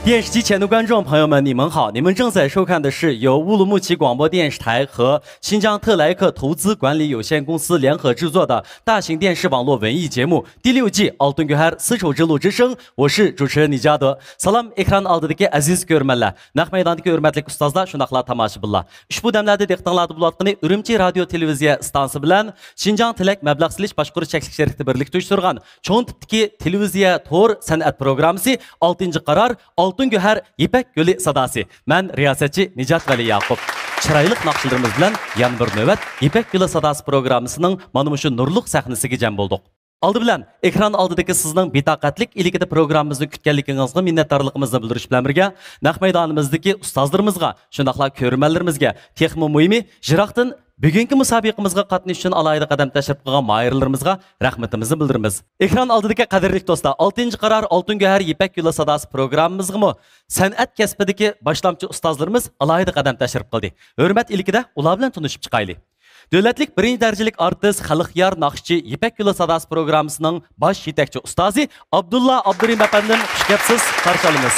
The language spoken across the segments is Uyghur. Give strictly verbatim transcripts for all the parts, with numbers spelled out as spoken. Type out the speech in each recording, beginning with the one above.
电视机前的观众朋友们，你们好！你们正在收看的是由乌鲁木齐广播电视台和新疆特莱克投资管理有限公司联合制作的大型电视网络文艺节目第六季《Altın Göher: Sıço Cılu之声》，我是主持人尼加德。سالام، ئېكران ئالدىدىكى ئەزىز كۆرۈرمەنلەر، نەق مەيداندىكى ھۆرمەتلىك ئۇستازلار، شۇنداقلا تاماشىبىنلار. ئۇشبۇ دەملەردە دىققىتىڭلاردا بولۇۋاتقىنى ئۈرۈمچى رادىيو تېلېۋىزىيە ئىستانسىسى بىلەن شىنجاڭ تىلەك مەبلەغ سېلىش باشقۇرۇش چەكلىك شىركىتى بىرلىكتە ئۇيۇشتۇرغان چوڭ تىپتىكى تېلېۋىزىيە تور سەنئەت پروگراممىسى ئالتىنچى قارار ئالتۇن گۆھەر يىپەك گۈلى ساداسى. مەن رىياسەتچى نىجات ۋەلى ياقۇپ. چىرايلىق ناخشىلىرىمىز بىلەن يەنە بىر نۆۋەت يىپەك گۈلى ساداسى پروگراممىسىنىڭ مانا مۇشۇ نۇرلۇق سەھنىسىگە جەم بولدۇق. ئالدى بىلەن ئېكران ئالدىدىكى سىزنىڭ بىتاقەتلىك ئىلكىدە پروگراممىمىزنى كۈتكەنلىكىڭىزغا مىننەتدارلىقىمىزنى بىلدۈرۈش بىلەن بىرگە، نەق مەيدانىمىزدىكى ئۇستازلىرىمىزغا، شۇنداقلا كۆرۈرمەنلىرىمىزگە، تېخىمۇ مۇھىمى، يىراقتىن بۈگۈنكى مۇسابىقىمىزغا قاتنىشىش ئۈچۈن ئالاھىدە قەدەم تەشرىپ قىلغان ماھىرلىرىمىزغا رەھمىتىمىزنى بىلدۈرىمىز. ئېكران ئالدىدىكى قەدىرلىك دوستلار، ئالتىنچى قارار ئالتۇن گۆھەر يىپەك يولى ساداسى پروگراممىمىزغىمۇ سەنئەت كەسپىدىكى باشلامچى ئۇستازلىرىمىز ئالاھىدە قەدەم تەشرىپ قىلدى. ھۆرمەت ئىلكىدە ئۇلار بىلەن تونۇشۇپ چىقايلى. دۆلەتلىك بىرىنچى دەرىجىلىك ئارتىس، خەلقئار ناخشىچى، يىپەك يولى ساداسى پروگراممىسىنىڭ باش يېتەكچى ئۇستازى ئابدۇللا ئابدۇرېھىم ئەپەندىم، خۇش كەپسىز، قارشى ئالىمىز.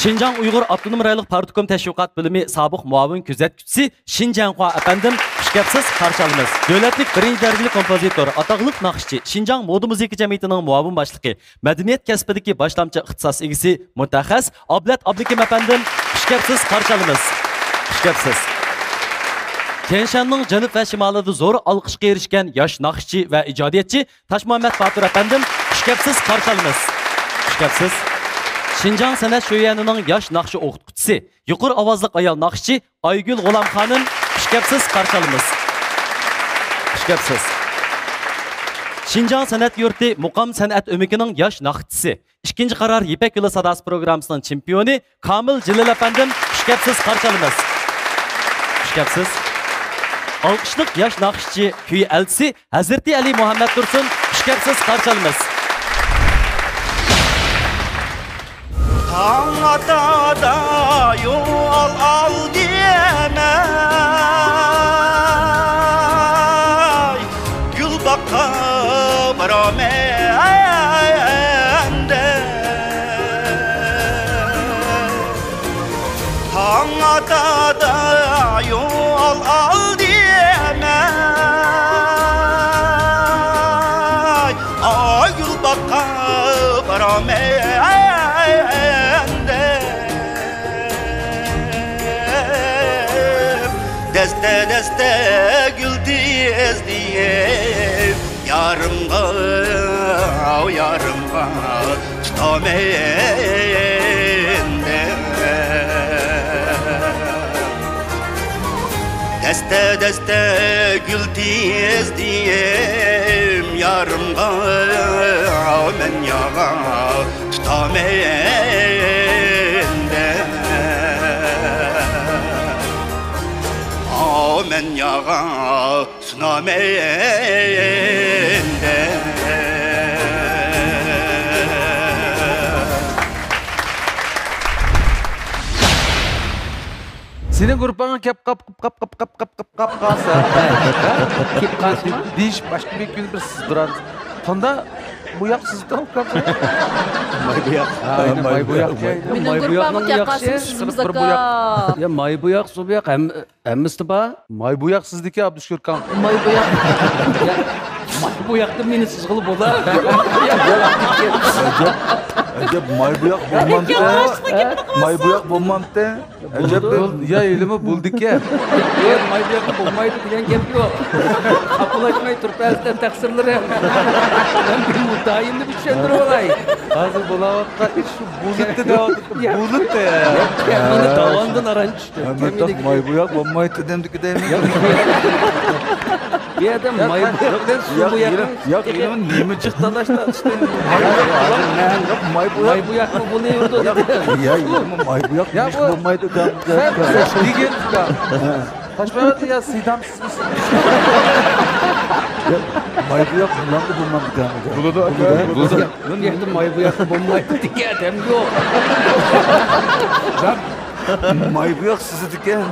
شىنجاڭ ئۇيغۇر ئاپتونوم رايونلۇق پارتكوم تەشۋىقات بۆلۈمى سابىق مۇئاۋىن كۆزەتكۈچىسى شىنجەنخۇا ئەپەندىم، خۇش كەپسىز، قارشى ئالىمىز. دۆلەتلىك بىرىنچى دەرىجىلىك كومپوزىتور، ئاتاقلىق ناخشىچى، شىنجاڭ مودا مۇزىكا جەمئىيىتىنىڭ مۇئاۋىن باشلىقى، مەدەنىيەت كەسپىدىكى باشلامچى ئىختىساس ئىگىسى، مۇتەخەسسىس ئابلەت ئابلىكىم ئەپەندىم، خۇش كەپسىز، قارشى ئالىمىز. خۇش كەپسىز. تيەنشاننىڭ جەنۇب ۋە شىمالىدا زور ئالقىشقا ئېرىشكەن ياش ناخشىچى ۋە ئىجادىيەتچى تاشمۇھەممەت باتۇر ئەپەندىم، خۇش كەپسىز، قارشى ئالىمىز. خۇش كەپسىز. شىنجاڭ سەنئەت شۆيۈەنىنىڭ ياش ناخشا ئوقۇتقۇچىسى، يۇقىرى ئاۋازلىق ئايال ناخشىچى ئايگۈل غۇلام خانىم، خۇش كەپسىز، قارشى ئالىمىز. خۇش كەپسىز. شىنجاڭ سەنئەت يۇرتى مۇقام سەنئەت ئۆمىكىنىڭ ياش ناخشىچىسى، ئىككىنچى قارار يىپەك يولى ساداسى پروگراممىسىنىڭ چېمپىيونى كامىل جېلىل ئەپەندىم، خۇش كەپسىز، قارشى ئالىمىز. خۇش كەپسىز. ئالقىشلىق ياش ناخشىچى، كۈي ئەلچىسى ھەزرىتى ئەلى مۇھەممەد تۇرسۇن، خۇش كەپسىز، قارشى ئالىمىز. تاڭ ئاتادا يول ئال دېمەي، گۈل باغقا بارامەن دەپ. تاڭ ئاتادا يول ئال دېمەي، ئايگۈل باغقا بارامەن دەپ، دەستە-دەستە گۈل تىزدىم، يارىمغا، يارىمغا تۇتامەن دەپ. دەستە-دەستە گۈل تىزدىم، يارىمغا مەن ياغا تۇتامەن دەپ. ئاۋ، مەن ياغا سۇنامەن دەپ. سېنىڭ گۇرۇپپاڭغا كەپ قاپ، قاپ، قاپ، قاپ، قاپ، قاپ، قاپ قالسا. كېلىپ قالسىمۇ؟ دېيىش باشقا بىر كۈنى بىر سىزدۇرارمىز. توندا بۇياق سىزدۇرۇپ قالسا. ماي بۇياق. ھا، ئەينى ماي ماي بۇياق. بۇياق. مېنىڭ ماي گۇرۇپپامغا بۇياقنىڭ كەپ ياخشى، قالسىمۇ سىزىمىز سىرت بىر ئاكا. بۇياق. يا، ماي بۇياق، سۇ بۇياق، ھەم ھەممىسىدە بار. ماي بۇياق سىزدىكى ئابدۇشۈكۈر ئاكام. ماي بۇياق. يا، ماي بۇياقتا مېنى سىزغىلى بولا. ئەجەب، ئەجەب ماي بۇياق بولمامتى؟ ماي بۇياق بولمامتى؟ ئەجەب بىر يا ھېلىمۇ بولىدىكەن. يا، ماي بۇياقتا بولمايدۇ دېگەن گەپ يوق. قاپىلايتماي تۇرۇپ ئەزىتەن تەقسىرلىرىم. مەن بىر مۇددىئايىمنى بىر چۈشەندۈرۈپ ئالاي. ھازىر بولاۋاتقان ئىش شۇ بولۇتتا دەۋاتىدۇ. يا. بولۇتتا. يا، مېنى داۋاندىن ئاران چۈشتى. ھەممە تاق ماي بۇياق بولمايتتى دەمدىكى دەيمەن. بۇ يەردە ماي بۇياق بىلەن سۇ بۇياقنىڭ ياق، ياق، نېمە جىق تالاشتا ئىشتە. ماي بۇياق، ماي بۇياق. ماي بۇياقمۇ بولۇۋېرىدۇ دېدى. يا، يا، ماي بۇياق يا، بۇ بولمايدۇ دەپ. سەن دېگەن ئۇكا. تاشمايۋاتىدۇ يا، سىدام. يا، ماي بۇياق بۇلاردا بولمامدىكەن. بولىدۇ، ئاكا، بولىدۇ. بۇ يەردە ماي بۇياق بولمايدۇ دېگەن ئادەم يوق. ماي بۇياق سىزىدىكەن.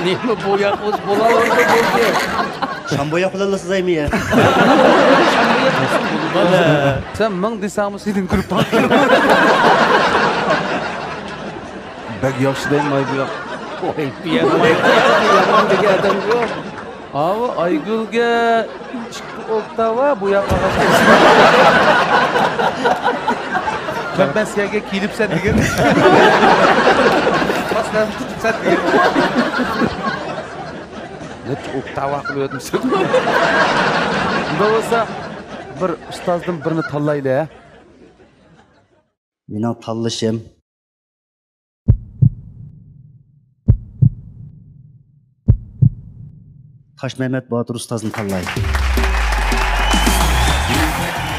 نېمە بۇياق بولسا بولاۋېرىدۇ بولدى. شام بۇياق بىلەنلا سىزايمۇ يا؟ شام بۇياق بولسا بولىدۇ. سەن مىڭ دېسەڭمۇ سېنىڭ گۇرۇپپاڭ. بەك ياخشى دەيمەن بۇ ياق. ۋاي، بۇ ياق، ۋاي، بۇ ياق، يامان دېگەن ئادەم يوق. ئاۋۇ ئايگۈلگە ئىككى ئوكتاۋا بۇ ياققا قاچقان. مەن، مەن سەگە كېلىپسەن دېگەن. ماسلارنى تۇتۇپسەن دېگەن. نەچچە ئوكتاۋا قىلىۋەتمىسەم. ئۇنداق بولسا، بىر ئۇستازدىن بىرنى تاللايلى، ھە؟ مېنىڭ تاللىشىم تاشمەمەت باتۇر ئۇستازنى تاللاي.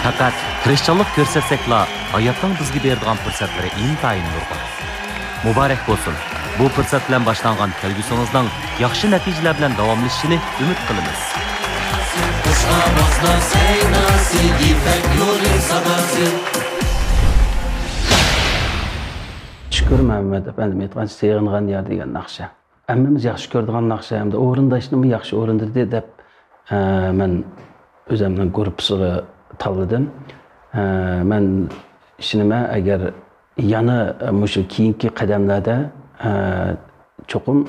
پەقەت تىرىشچانلىق كۆرسەتسەكلا، ھاياتنىڭ بىزگە بېرىدىغان پۇرسەتلىرى ئىنتايىن نۇرغۇن. مۇبارەك بولسۇن! بۇ پۇرسەت بىلەن باشلانغان كەلگۈسىڭىزنىڭ ياخشى نەتىجىلەر بىلەن داۋاملىشىشىنى ئۈمىد قىلىمىز. خۇش ئاۋازلار سەيناسى، يىپەك يولى ساداسى. شۈكۈر مەمەت ئەپەندىم ئېيتقانچە، سېغىنغان يار دېگەن ناخشا. ھەممىمىز ياخشى كۆرىدىغان ناخشا ھەمدە ئورۇنداشنىمۇ ياخشى ئورۇندىدى دەپ، ئە، مەن ئۆزۈمنىڭ گۇرۇپپىسىغا تاللىدىم. ئە، مەن ئىشىنىمەن، ئەگەر يەنە مۇشۇ كېيىنكى قەدەملەردە، ئە، چوقۇم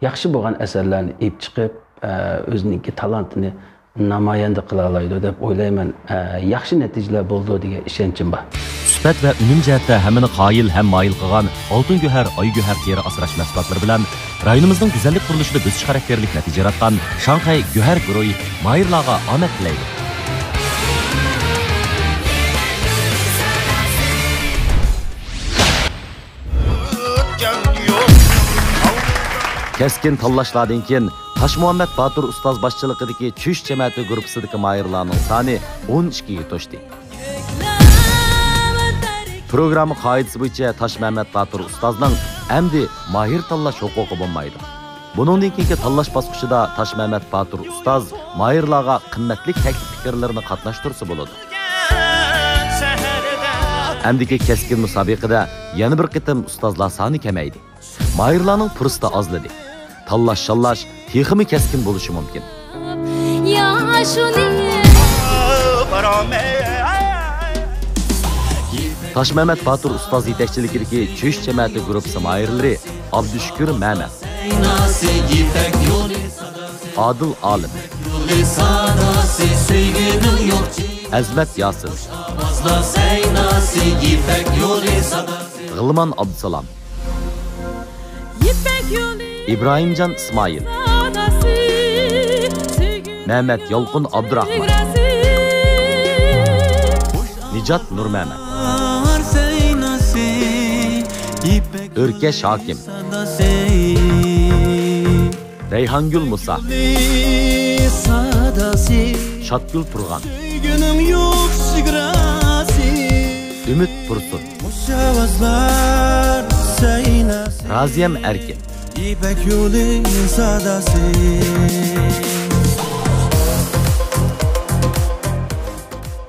ياخشى بولغان ئەسەرلەرنى ئېلىپ چىقىپ، ئە، ئۆزىنىڭكى تالانتىنى نامايەندە قىلالايدۇ دەپ ئويلايمەن. ئە، ياخشى نەتىجىلەر بولىدۇ دېگەن ئىشەنچىم بار. سۈپەت ۋە ئۈنۈم جەھەتتە ھەممىنى قايىل ھەم مايىل قىلغان ئالتۇن گۆھەر، ئاي گۆھەر تېرە ئاسراش مەھسۇلاتلىرى بىلەن رايونىمىزنىڭ گۈزەللىك قۇرۇلۇشىدا بۆسۈش خاراكتېرلىك نەتىجە ياراتقان شاڭخەي گۆھەر گۇرۇھى ماھىرلارغا ئامەت تىلەيدۇ. كەسكىن تاللاشلاردىن كېيىن تاشمۇھەممەت باتۇر ئۇستاز باشچىلىقىدىكى چۈش جەمەتى گۇرۇپپىسىدىكى ماھىرلارنىڭ سانى ئون ئىككىگە توشتى. پروگرامما قائىدىسى بويىچە تاشمەمەت باتۇر ئۇستازنىڭ ئەمدى ماھىر تاللاش ھوقۇقى بولمايدۇ. بۇنىڭدىن كېيىنكى تاللاش باسقۇچىدا تاشمەمەت باتۇر ئۇستاز ماھىرلارغا قىممەتلىك تەكلىپ پىكىرلىرىنى قاتناشتۇرسا بولىدۇ. ئەمدىكى كەسكىن مۇسابىقىدە يەنە بىر قېتىم ئۇستازلار سانى كەمەيدى. ماھىرلارنىڭ پۇرسىتى ئازلىدى. تاللاش-شاللاش تېخىمۇ كەسكىن بولۇشى مۇمكىن. تاشمەمەت باتۇر ئۇستاز يېتەكچىلىكىدىكى چۈش جەمەتى گۇرۇپپىسى ماھىرلىرى ئابدۇشۈكۈر مەمەت، ئادىل ئالىم، ئەزمەت ياسىن، غىلمان ئابدۇسالام، ئىبراھىمجان ئىسمائىل، مەمەت يالقۇن ئابدۇراخمان، نىجات نۇرمەمەت، ئۆركەش ھاكىم، رەيھانگۈل مۇسا، شاتگۈل تۇرغان، ئۈمىد تۇرسۇن، رازىيەم ئەركىن.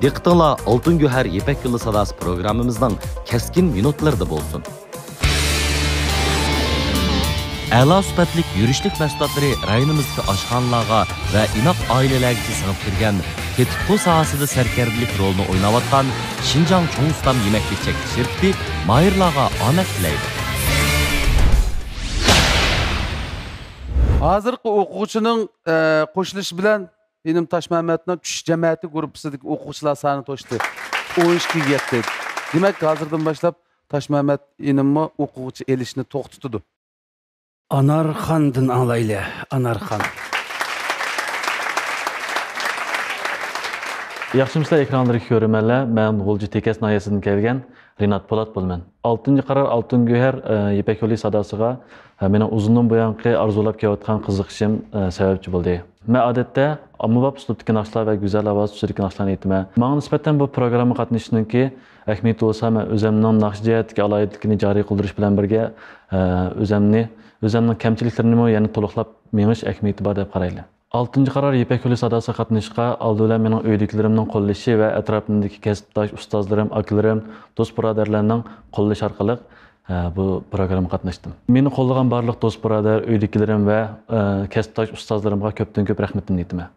دىققىتىڭلار ئالتۇن گۆھەر يىپەك يولى ساداسى پروگراممىمىزنىڭ كەسكىن مىنۇتلىرىدا بولسۇن. ئەلا سۈپەتلىك يۈرۈشلۈك مەھسۇلاتلىرى رايونىمىزدىكى ئاشخانىلارغا ۋە ئىناق ئائىلىلەرگىچە سىڭىپ كىرگەن تېتىتقۇ ساھەسىدە سەركەردىلىك رولىنى ئويناۋاتقان شىنجاڭ چوڭ ئۇستام يېمەكلىك چەكلىك شىركىتى ماھىرلارغا ئامەت تىلەيدۇ. ھازىرقى ئوقۇغۇچىنىڭ، ئە، قوشۇلۇشى بىلەن ئىنىم تاشمەمەتنىڭ چۈش جەمەتى گۇرۇپپىسىدىكى ئوقۇغۇچىلار سانى توشتى. ئون ئىككىگە يەتتى. دېمەك، ھازىردىن باشلاپ تاشمەمەت ئىنىممۇ ئوقۇغۇچى ئېلىشنى توختىتىدۇ. ئانارخاندىن ئاڭلايلى، ئانارخان. ياخشىمۇسىلەر ئېكرانلىرىدىكى كۆرۈرمەنلەر؟ مەن غۇلجا تېكەس ناھىيەسىدىن كەلگەن رىنات پولات بولىمەن. ئالتىنچى قارار ئالتۇن گۆھەر، ئە، يىپەك يولى ساداسىغا، ئە، مېنىڭ ئۇزۇندىن بۇيانقى ئارزۇلاپ كېلىۋاتقان قىزىقىشىم، ئە، سەۋەبچى بولدى. مەن ئادەتتە ئاممىباب ئۇسلۇبتىكى ناخشىلار ۋە گۈزەل ئاۋاز تۈسىدىكى ناخشىلارنى ئېيتىمەن. ماڭا نىسبەتەن بۇ پروگراممىغا قاتنىشىشنىڭكى ئەھمىيىتى بولسا، مەن ئۆزەمنىڭ ناخشا جەھەتتىكى ئالاھىدىلىكىنى جارى قىلدۇرۇش بىلەن بىرگە، ئە، ئۆزەمنى، ئۆزەمنىڭ كەمچىلىكلىرىنىمۇ يەنە تولۇقلاپ مېڭىش ئەھمىيىتى بار دەپ قارايلى. ئالتىنچى قارار يىپەك يولى ساداسىغا قاتنىشىشقا ئالدى بىلەن مېنىڭ ئۆيدىكىلىرىمنىڭ قوللىشى ۋە ئەتراپىمدىكى كەسىپداش ئۇستازلىرىم، ئاكىلىرىم، دوست بۇرادەرلەرنىڭ قوللىشى ئارقىلىق، ھە، بۇ پروگراممىغا قاتناشتىم. مېنى قوللىغان بارلىق دوست بۇرادەر، ئۆيدىكىلىرىم ۋە، ئە، كەسىپداش ئۇستازلىرىمغا كۆپتىن كۆپ رەھمىتىمنى ئېيتىمەن.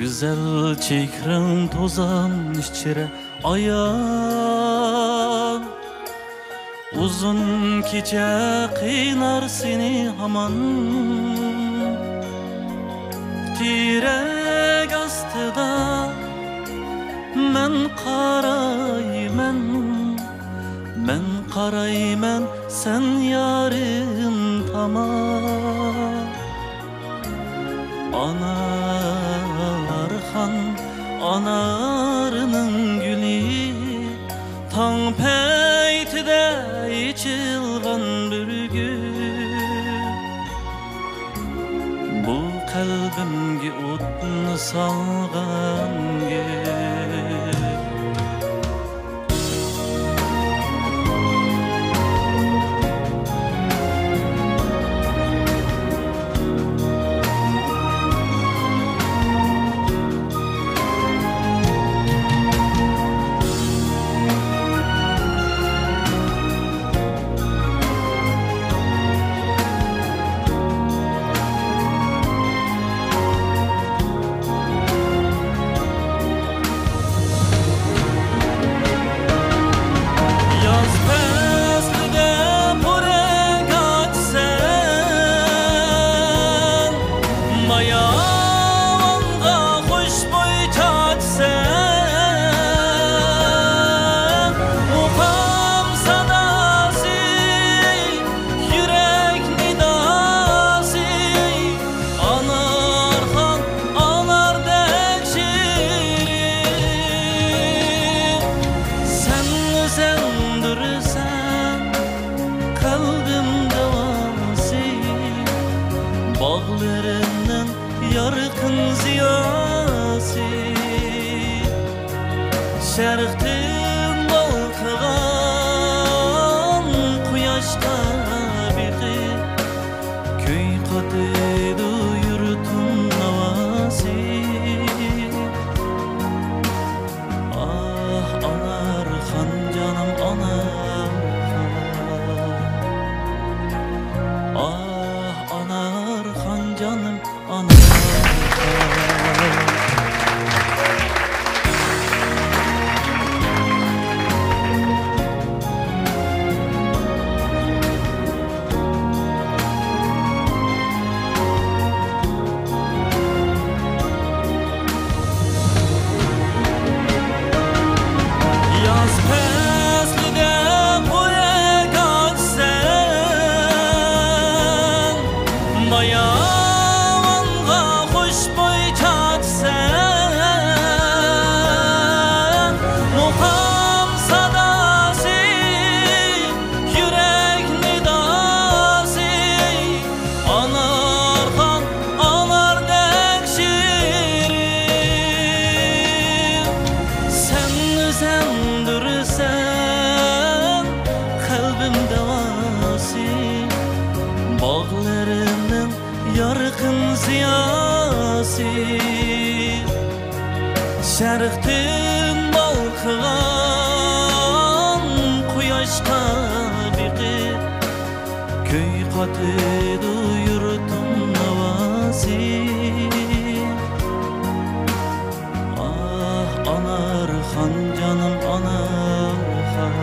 گۈزەل چېھرىڭ توزان ئىچرە ئايان، ئۇزۇن كېچە قىينار سېنى ھامان. تېرەك ئاستىدا مەن قارايمەن، مەن قارايمەن سەن يارىم تامان. ئانارخان، ئانارنىڭ گۈلى، تاڭ پەيتىدە ئېچىلغان بىر گۈل. بۇ قەلبىمگە ئوتنى سالغان گۈل. ياز پەسلىدە پورەك ئاچىسەن، باياۋانغا خۇشبۇي چاچىسەن. مۇقام ساداسى، يۈرەك نىداسى، ئانارخان، ئاناردەك شېرىن. سەن ئۆزۈڭدۈرسەن قەلبىم داۋاسى، باغلىرىمنىڭ يارقىن زىياسى. شەرقتىن بالقىغان قۇياشقا بېقىپ، كۈي قاتىدۇ يۇرتۇم ناۋاسى. ئاھ، ئانارخان جانىم، ئانارخان. ئاھ، ئانارخان جانىم، ئانارخان. ياز پەسلىدە پورەك ئاچىسەن، باياۋانغا خۇشبۇي چاچىسەن. مۇقام ساداسى، يۈرەك نىداسى، ئانارخان، ئاناردەك شېرىن. سەن ئۆزۈڭدۈرسەن قەلبىم داۋاسى، باغلىرىمنىڭ يارقىن زىياسى. شەرقتىن بالقىغان قۇياشقا بېقىپ، كۈي قاتىدۇ يۇرتۇم ناۋاسى. ئاھ، ئانارخان جانىم، ئانارخان.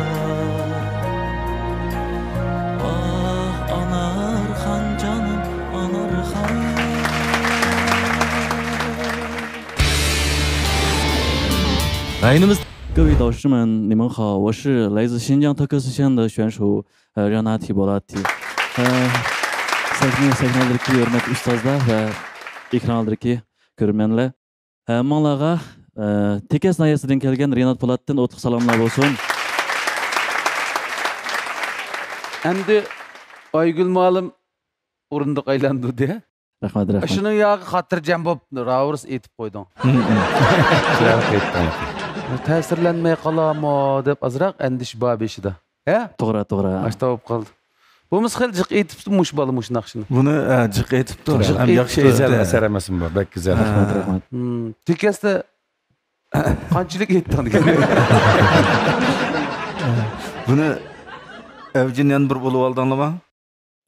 ئاھ، ئانارخان جانىم، ئانارخان. 哎，那么各位导师们，你们好，我是来自新疆特克斯县的选手 ئە، رەنا تىبولاتى. ئە، سەھنە، سەھنىلەردىكى ھۆرمەتلىك ئۇستازلار ۋە ئېكرانلىرىدىكى كۆرۈرمەنلەر. ھەممىڭلارغا ئە، تېكەس ناھىيەسىدىن كەلگەن رىنات پولاتتىن ئوتلۇق سالاملار بولسۇن. ئەمدى ئايگۈل مۇئەللىم ئورۇندۇق ئايلاندۇردى. رەھمەت، رەھمەت. شۇنىڭ ياغى خاتىرجەم بولۇپ، راۋۇرس ئېيتىپ قويدۇڭ. چىرايلىق ئېيتتىڭ. تەسىرلەنمەي قالامۇ دەپ ئازراق ئەندىشە بار بېشىدا. ھە؟ توغرا، توغرا. ئاشتا بولۇپ قالدى. بولمىسا خېلى جىق ئېيتىپتۇ مۇشۇ بالا مۇشۇ ناخشىنى. بۇنى، ھە، جىق ئېيتىپتۇ. جىق ھەم ياخشى ئېيتىپتۇ. گۈزەل ئەسەر ئەمەسمۇ بۇ؟ بەك گۈزەل. ھە. رەھمەت، رەھمەت. ھىم، تېكەستە قانچىلىك ئېيتتىڭ دېگەن. بۇنى ئەۋجىنى يەنە بىر بولۇپ ئالدىڭلارمۇ؟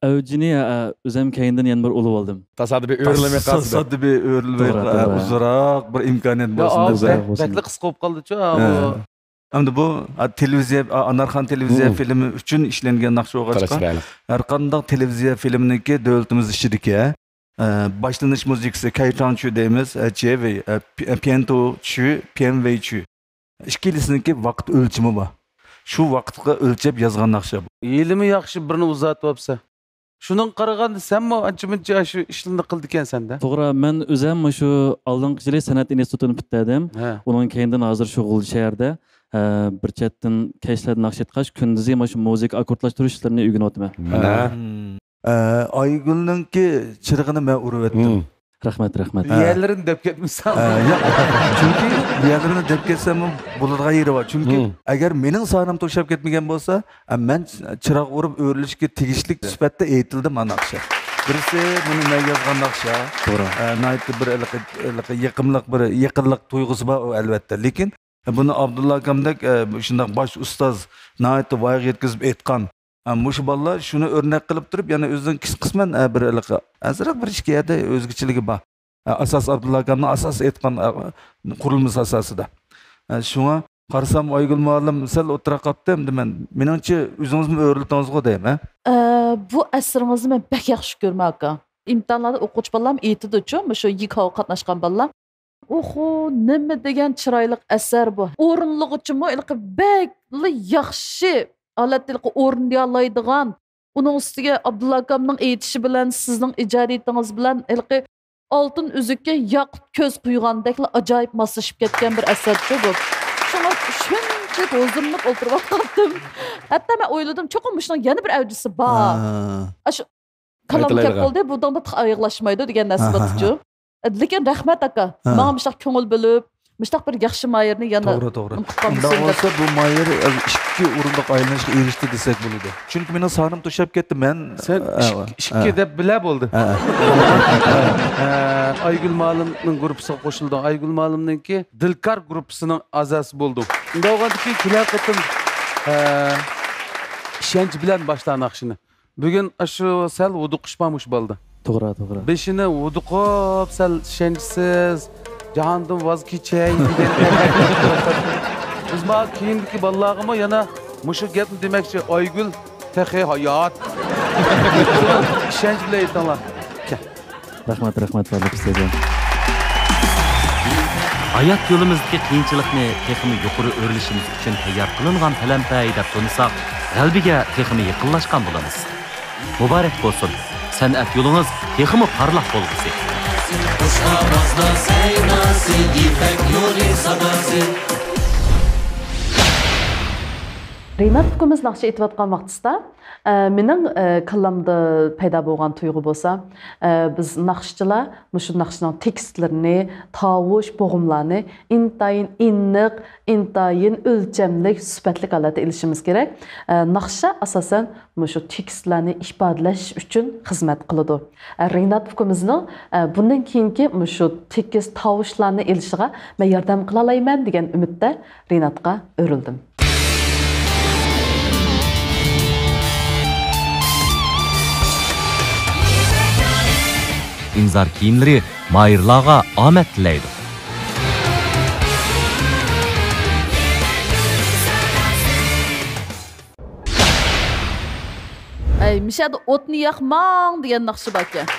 ئەۋجىنى، ئە، ئۆزەم كەينىدىن يەنە بىر ئۇلۇپ ئالدىم. تاسادىپىي ئۆرۈلمەي قالسىدە. تاسادىپىي ئۆرۈلمەي توغرا، قا-، توغرا. ئۇزراق بىر ئىمكانىيەت يا، بولسۇن ئا، دەپ. بەك، بەكلا قىسقا بولۇپ قالدىچۇ، ئا، ھە. بۇ. ئەمدى بۇ، ئا، تېلېۋىزىيە، ئا، ئانارخان تېلېۋىزىيە مم. فىلىمى ئۈچۈن ئىشلەنگەن ناخشا بولغاچقا، قاراشتۇرايلى. ھەر قانداق تېلېۋىزىيە فىلىمىنىڭكى دۆلىتىمىز ئىچىدىكى، ئە، باشلىنىش مۇزىكىسى، كەيتاڭچۈ دەيمىز، ئە، جيەۋېي، ئە، پي-، ئە، پيەنتوچۈ، پيەنۋېيچۈ. ئىككىلىسىنىڭكى ۋاقىت ئۆلچىمى بار. شۇ ۋاقىتقا ئۆلچەپ يازغان ناخشا بۇ. ھېلىمۇ ياخشى بىرنى ئۇزارتىۋاپسەن. شۇنىڭغا قارىغاندا سەنمۇ ئانچە-مۇنچە شۇ ئىشلارنى قىلىدىكەنسەن-دە. توغرا، مەن ئۆزەم مۇشۇ ئالدىنقى يىلى سەنئەت ئىنستىتۇتىنى پۈتتۈردۈم. ھە. ئۇنىڭ كەينىدىن ھازىر شۇ غۇلجا شەھەردە، ھە، بىر چەتتىن كەچلەردە ناخشا ئېيتقاچ، كۈندۈزى مۇشۇ مۇزىكا ئاككوردلاشتۇرۇش ئىشلىرىنى ئۆگىنىۋاتىمەن. مانا. ھە. ئە، ئايگۈلنىڭكى چىرىغىنى مەن ئۇرۇۋەتتىم. ھىم. رەھمەت، رەھمەت. ھە. يەرلىرىنى دەپ كەتمىسەڭ. ئە، ياق. چۈنكى يەرلىرىنى دەپ كەتسەممۇ بولىدىغان يېرى بار. چۈنكى ھىم. ئەگەر مېنىڭ سانىم توشاپ كەتمىگەن بولسا، ئە، مەن چىراغ ئۇرۇپ ئۆرۈلۈشكە تېگىشلىك سۈپەتتە ئېيتىلدى مانا ناخشا. بىرسى بۇنى مەن يازغان ناخشا. توغرا. ئە، ناھايىتى بىر ھېلىقى، ھېلىقى يېقىملىق بىر يېقىنلىق تۇيغۇسى بار ئۇ ئەلۋەتتە. لېكىن بۇنى ئابدۇللا ئاكامدەك، ئە، شۇنداق باش ئۇستاز، ناھايىتى ۋايىغا يەتكۈزۈپ ئېيتقان. ئە، مۇشۇ بالىلار شۇنى ئۆرنەك قىلىپ تۇرۇپ، يەنە ئۆزىنىڭ قىس-، قىسمەن، ئە، بىر ھېلىقى ئازراق بىر ئىككى يەردە ئۆزگىچىلىكى بار. ئە، ئاساس ئابدۇللا ئاكامنىڭ ئاساس ئېيتقان، ئە، قۇرۇلمىسى ئاساسىدا. ئە، شۇڭا قارىسام، ئايگۈل مۇئەللىم سەل ئولتۇراپ قاپتۇ ئەمدى مەن. مېنىڭچە ئۆزىڭىزمۇ ئۆرلىتىڭىزغۇ دەيمەن. ئە، بۇ ئەسىرىڭىزنى مەن بەك ياخشى كۆرىمەن، ئاكا. ئىمتىھانلاردا ئوقۇغۇچى بالىلارمۇ ئېيتىدۇچۇ، مۇشۇ يىگكاۋغا قاتناشقان بالىلار. ئوخۇ، نېمە دېگەن چىرايلىق ئەسەر بۇ. ئورۇنلىغۇچىمۇ ھېلىقى بەكلا ياخشى ھالەتتە ھېلىقى ئورۇندىيالايدىغان. ئۇنىڭ ئۈستىگە ئابدۇللا ئاكامنىڭ ئېيتىشى بىلەن سىزنىڭ ئىجادىيىتىڭىز بىلەن ھېلىقى ئالتۇن ئۈزۈككە ياقۇت كۆز قويغاندەكلا ئاجايىپ ماسلىشىپ كەتكەن بىر ئەسەرچۇ بۇ. شۇڭا شۇنچىلىك ھۇزۇرلىنىپ ئولتۇرۇۋاتاتتىم. ھەتتا مەن ئويلىدىم، چوقۇم مۇشۇنىڭ يەنە بىر ئەۋجىسى بار. ھا. ئاشۇ كاللامغا كەپ قالدى، بۇ داڭدا تېخى ئايىغلاشمايدۇ دېگەن نەرسە بارچۇ. لېكىن رەھمەت ئاكا، ھە. ماڭا مۇشۇنداق كۆڭۈل بۆلۈپ، مۇشۇنداق بىر ياخشى ماھىرنى يەنە توغرا، توغرا. نېمە قىلىپ قالمىسۇن دەپ. بولسا بۇ ماھىر ئىككى ئورۇندۇق ئايلىنىشقا ئېرىشتى دېسەك بولىدۇ. چۈنكى مېنىڭ سانىم توشاپ كەتتى، مەن سەن ئىككى، ئىككى دەپ بىلە بولدى. ھە، ھە. ئايگۈل مۇئەللىمنىڭ گۇرۇپپىسىغا قوشۇلدۇڭ. ئايگۈل مۇئەللىمنىڭكى دىلكار گۇرۇپپىسىنىڭ ئەزاسى بولدۇڭ. ئۇنداق بولغاندىكىن كېلەر قېتىم، ئە، ئىشەنچ بىلەن باشلا ناخشىنى. بۈگۈن ئاشۇ سەل ھودۇقۇش بار مۇشۇ بالىدا. توغرا، توغرا. بېشىنى ھودۇقۇپ، سەل ئىشەنچسىز، جاھاندىن ۋاز كېچەي دېگەن. بىز مانا كېيىنكى بالىلارغىمۇ يەنە مۇشۇ گەپنى دېمەكچى، ئايگۈل تېخى ھايات. ئىشەنچ بىلەن ئېيتىڭلار. كەل. رەھمەت، رەھمەت، بارلىق ئۇستازلار. ھايات يولىمىزدىكى قىيىنچىلىقنى تېخىمۇ يۇقىرى ئۆرلىشىمىز ئۈچۈن تەييار قىلىنغان پەلەمپەي دەپ تونۇساق، غەلىبىگە تېخىمۇ يېقىنلاشقان بولىمىز. مۇبارەك بولسۇن! سەنئەت يولىڭىز تېخىمۇ پارلاق بولغۇسى! خۇش ئاۋازلار سەيناسى، يىپەك يولى ساداسى. رىنات ئۇكىمىز ناخشا ئېيتىۋاتقان ۋاقتىسىدا، ئە، مېنىڭ، ئە، كاللامدا پەيدا بولغان تۇيغۇ بولسا، ئە، بىز ناخشىچىلار مۇشۇ ناخشىنىڭ تېكىستلىرىنى، تاۋۇش، بوغۇملارنى ئىنتايىن ئېنىق، ئىنتايىن ئۆلچەملىك، سۈپەتلىك ھالەتتە ئېلىشىمىز كېرەك. ئە، ناخشا ئاساسەن مۇشۇ تېكىستلەرنى ئىپادىلەش ئۈچۈن خىزمەت قىلىدۇ. ئە، رىنات ئۇكىمىزنىڭ، ئە، بۇندىن كېيىنكى مۇشۇ تېكىست تاۋۇشلارنى ئېلىشىغا مەن ياردەم قىلالايمەن دېگەن ئۈمىدتە رىناتقا ئۆرۈلدۈم. ئىنزار كىيىملىرى ماھىرلارغا ئامەت تىلەيدۇ. ئەي، مىشەدە ئوتنى ياقماڭ دېگەن ناخشا باركەن.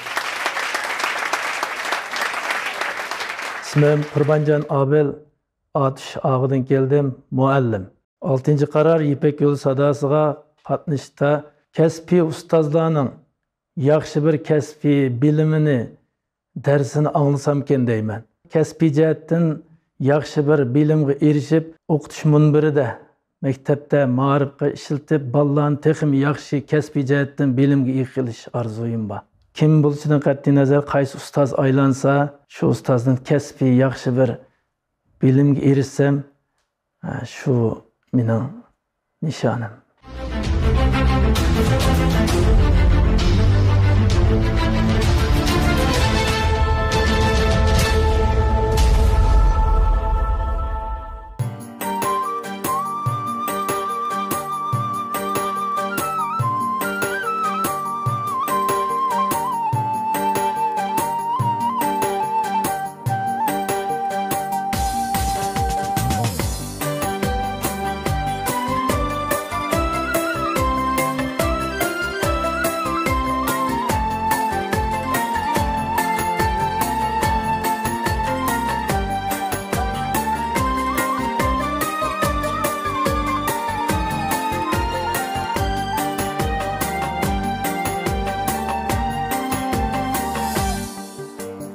ئىسمىم قۇربانجان ئابىل، ئاتۇش ئاغىدىن كەلدىم، مۇئەللىم. ئالتىنچى قارار يىپەك يولى ساداسىغا قاتنىشىشتا كەسپىي ئۇستازلارنىڭ ياخشى بىر كەسپىي بىلىمىنى، دەرسىنى ئاڭلىسامكەن دەيمەن. كەسپىي جەھەتتىن ياخشى بىر بىلىمگە ئېرىشىپ، ئوقۇتۇش مۇنبىرىدە، مەكتەپتە، مائارىپقا ئىشلىتىپ، بالىلارنى تېخىمۇ ياخشى كەسپىي جەھەتتىن بىلىمگە ئىگە قىلىش ئارزۇيۇم بار. كىم بولۇشىدىن قەتئىينەزەر، قايسى ئۇستاز ئايلانسا، شۇ ئۇستازدىن كەسپىي ياخشى بىر بىلىمگە ئېرىشسەم، ھە، شۇ مېنىڭ نىشانىم.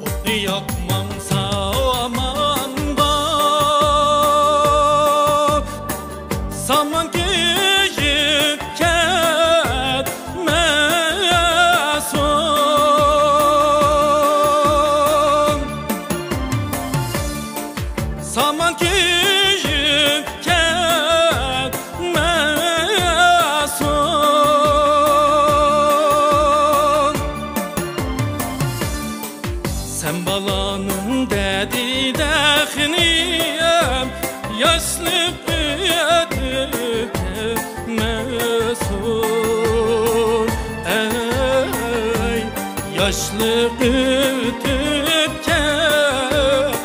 ئوتنى ياقماڭ، سامان بار. سامان كۆيۈپ كەتمەسۇن. سامان كۆيۈپ كەتمەسۇن. سەن بالانىڭ دەردىدە خېنىيەم، ياشلىق ئۆتۈپ كەتمەسۇن. ئەي، ياشلىق ئۆتۈپ كەتمەسۇن.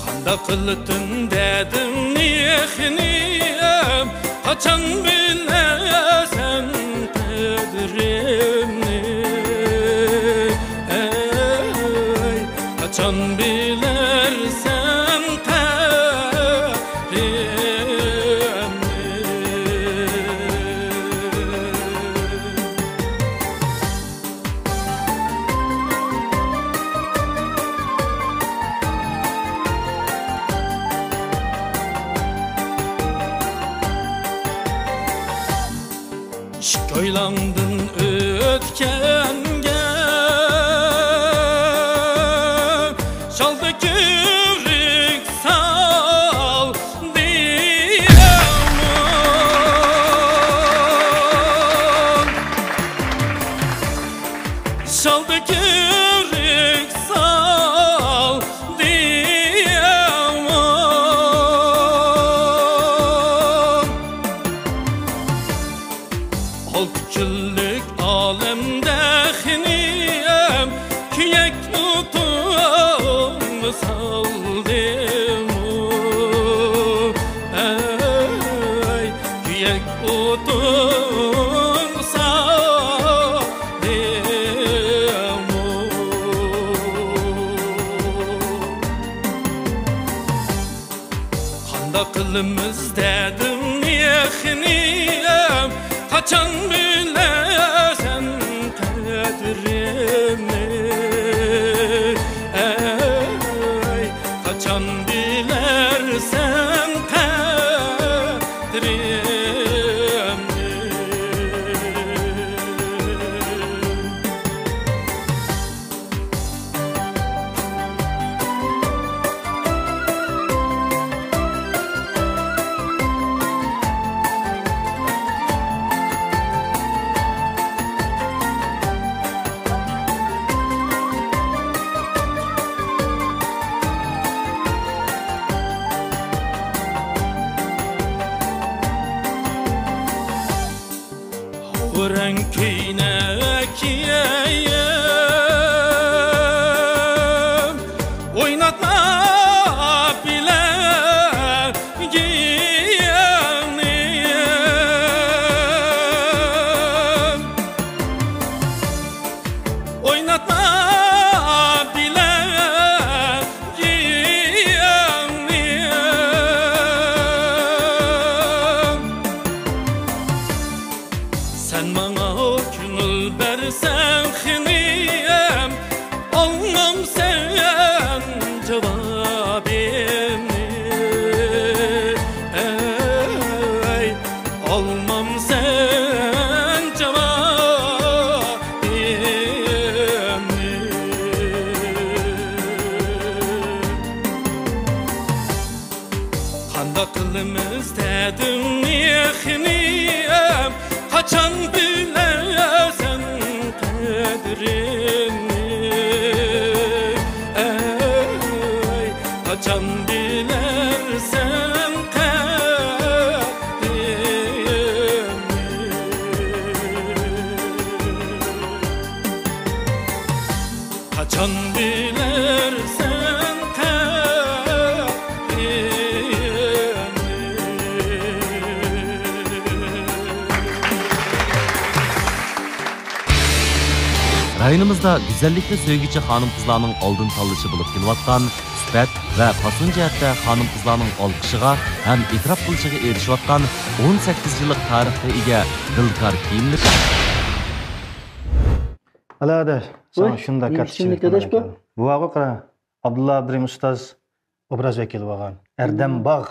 قانداق قىلىتىن دەردىمنى خېنىيەم، قاچان بىلەرسەن قەدرىمنى؟ ئەي، قاچان بىلەرسەن قەدرىمنى؟ ئىككى ئايلاڭدىن ئۆتكەنگە شالدا كۆۋرۈك سالدى ئەمۇن. شالدا كۆۋرۈك سالدى ئەمۇن. ئالتە كۈنلۈك ئالەمدە خېنىيەم، كۆيەك ئوتۇڭغا سالدىمۇ؟ ئەي، كۆيەك ئوتۇڭغا سالدىمۇ؟ قانداق قىلىمىز دەردىمنى خېنىيەم، قاچان بىلەرسەن قەدرىمنى؟ ئەي، قاچان بىلەرسەن قەدرىمنى؟ رەڭ كۆينەك كىيەيلى، ئويناتما بىلەگىمنى. ئويناتما بىلەگىمنى. سەن ماڭا كۆڭۈل قانداق قىلىمىز دەدىم يېقىنى، قاچان بىلەرسەن قەدرىنى؟ ئەي، قاچان بىلەرسەن قەدرىنى؟ قاچان بىلەرسەن قەدرىنى؟ رايونىمىزدا گۈزەللىكنى سۆيگۈچى خانىم-قىزلارنىڭ ئالدىن تاللىشى بولۇپ كېلىۋاتقان، سۈپەت ۋە پاسون جەھەتتە خانىم-قىزلارنىڭ ئالقىشىغا ھەم ئېتىراپ قىلىشىغا ئېرىشىۋاتقان ئون سەككىز يىللىق تارىخقا ئىگە دىلكار كىيىملىك. ئالا ئاداش، ساڭا ۋاي، شۇنداق نېمە كاتتا ئىچىملىك ئىچىملىك ئاداش بۇ؟ بۇ ۋاقىت قارا، ئابدۇللا ئابدۇرېھىم ئۇستاز ئوبراز ۋەكىلى بولغان ئەردەم باغ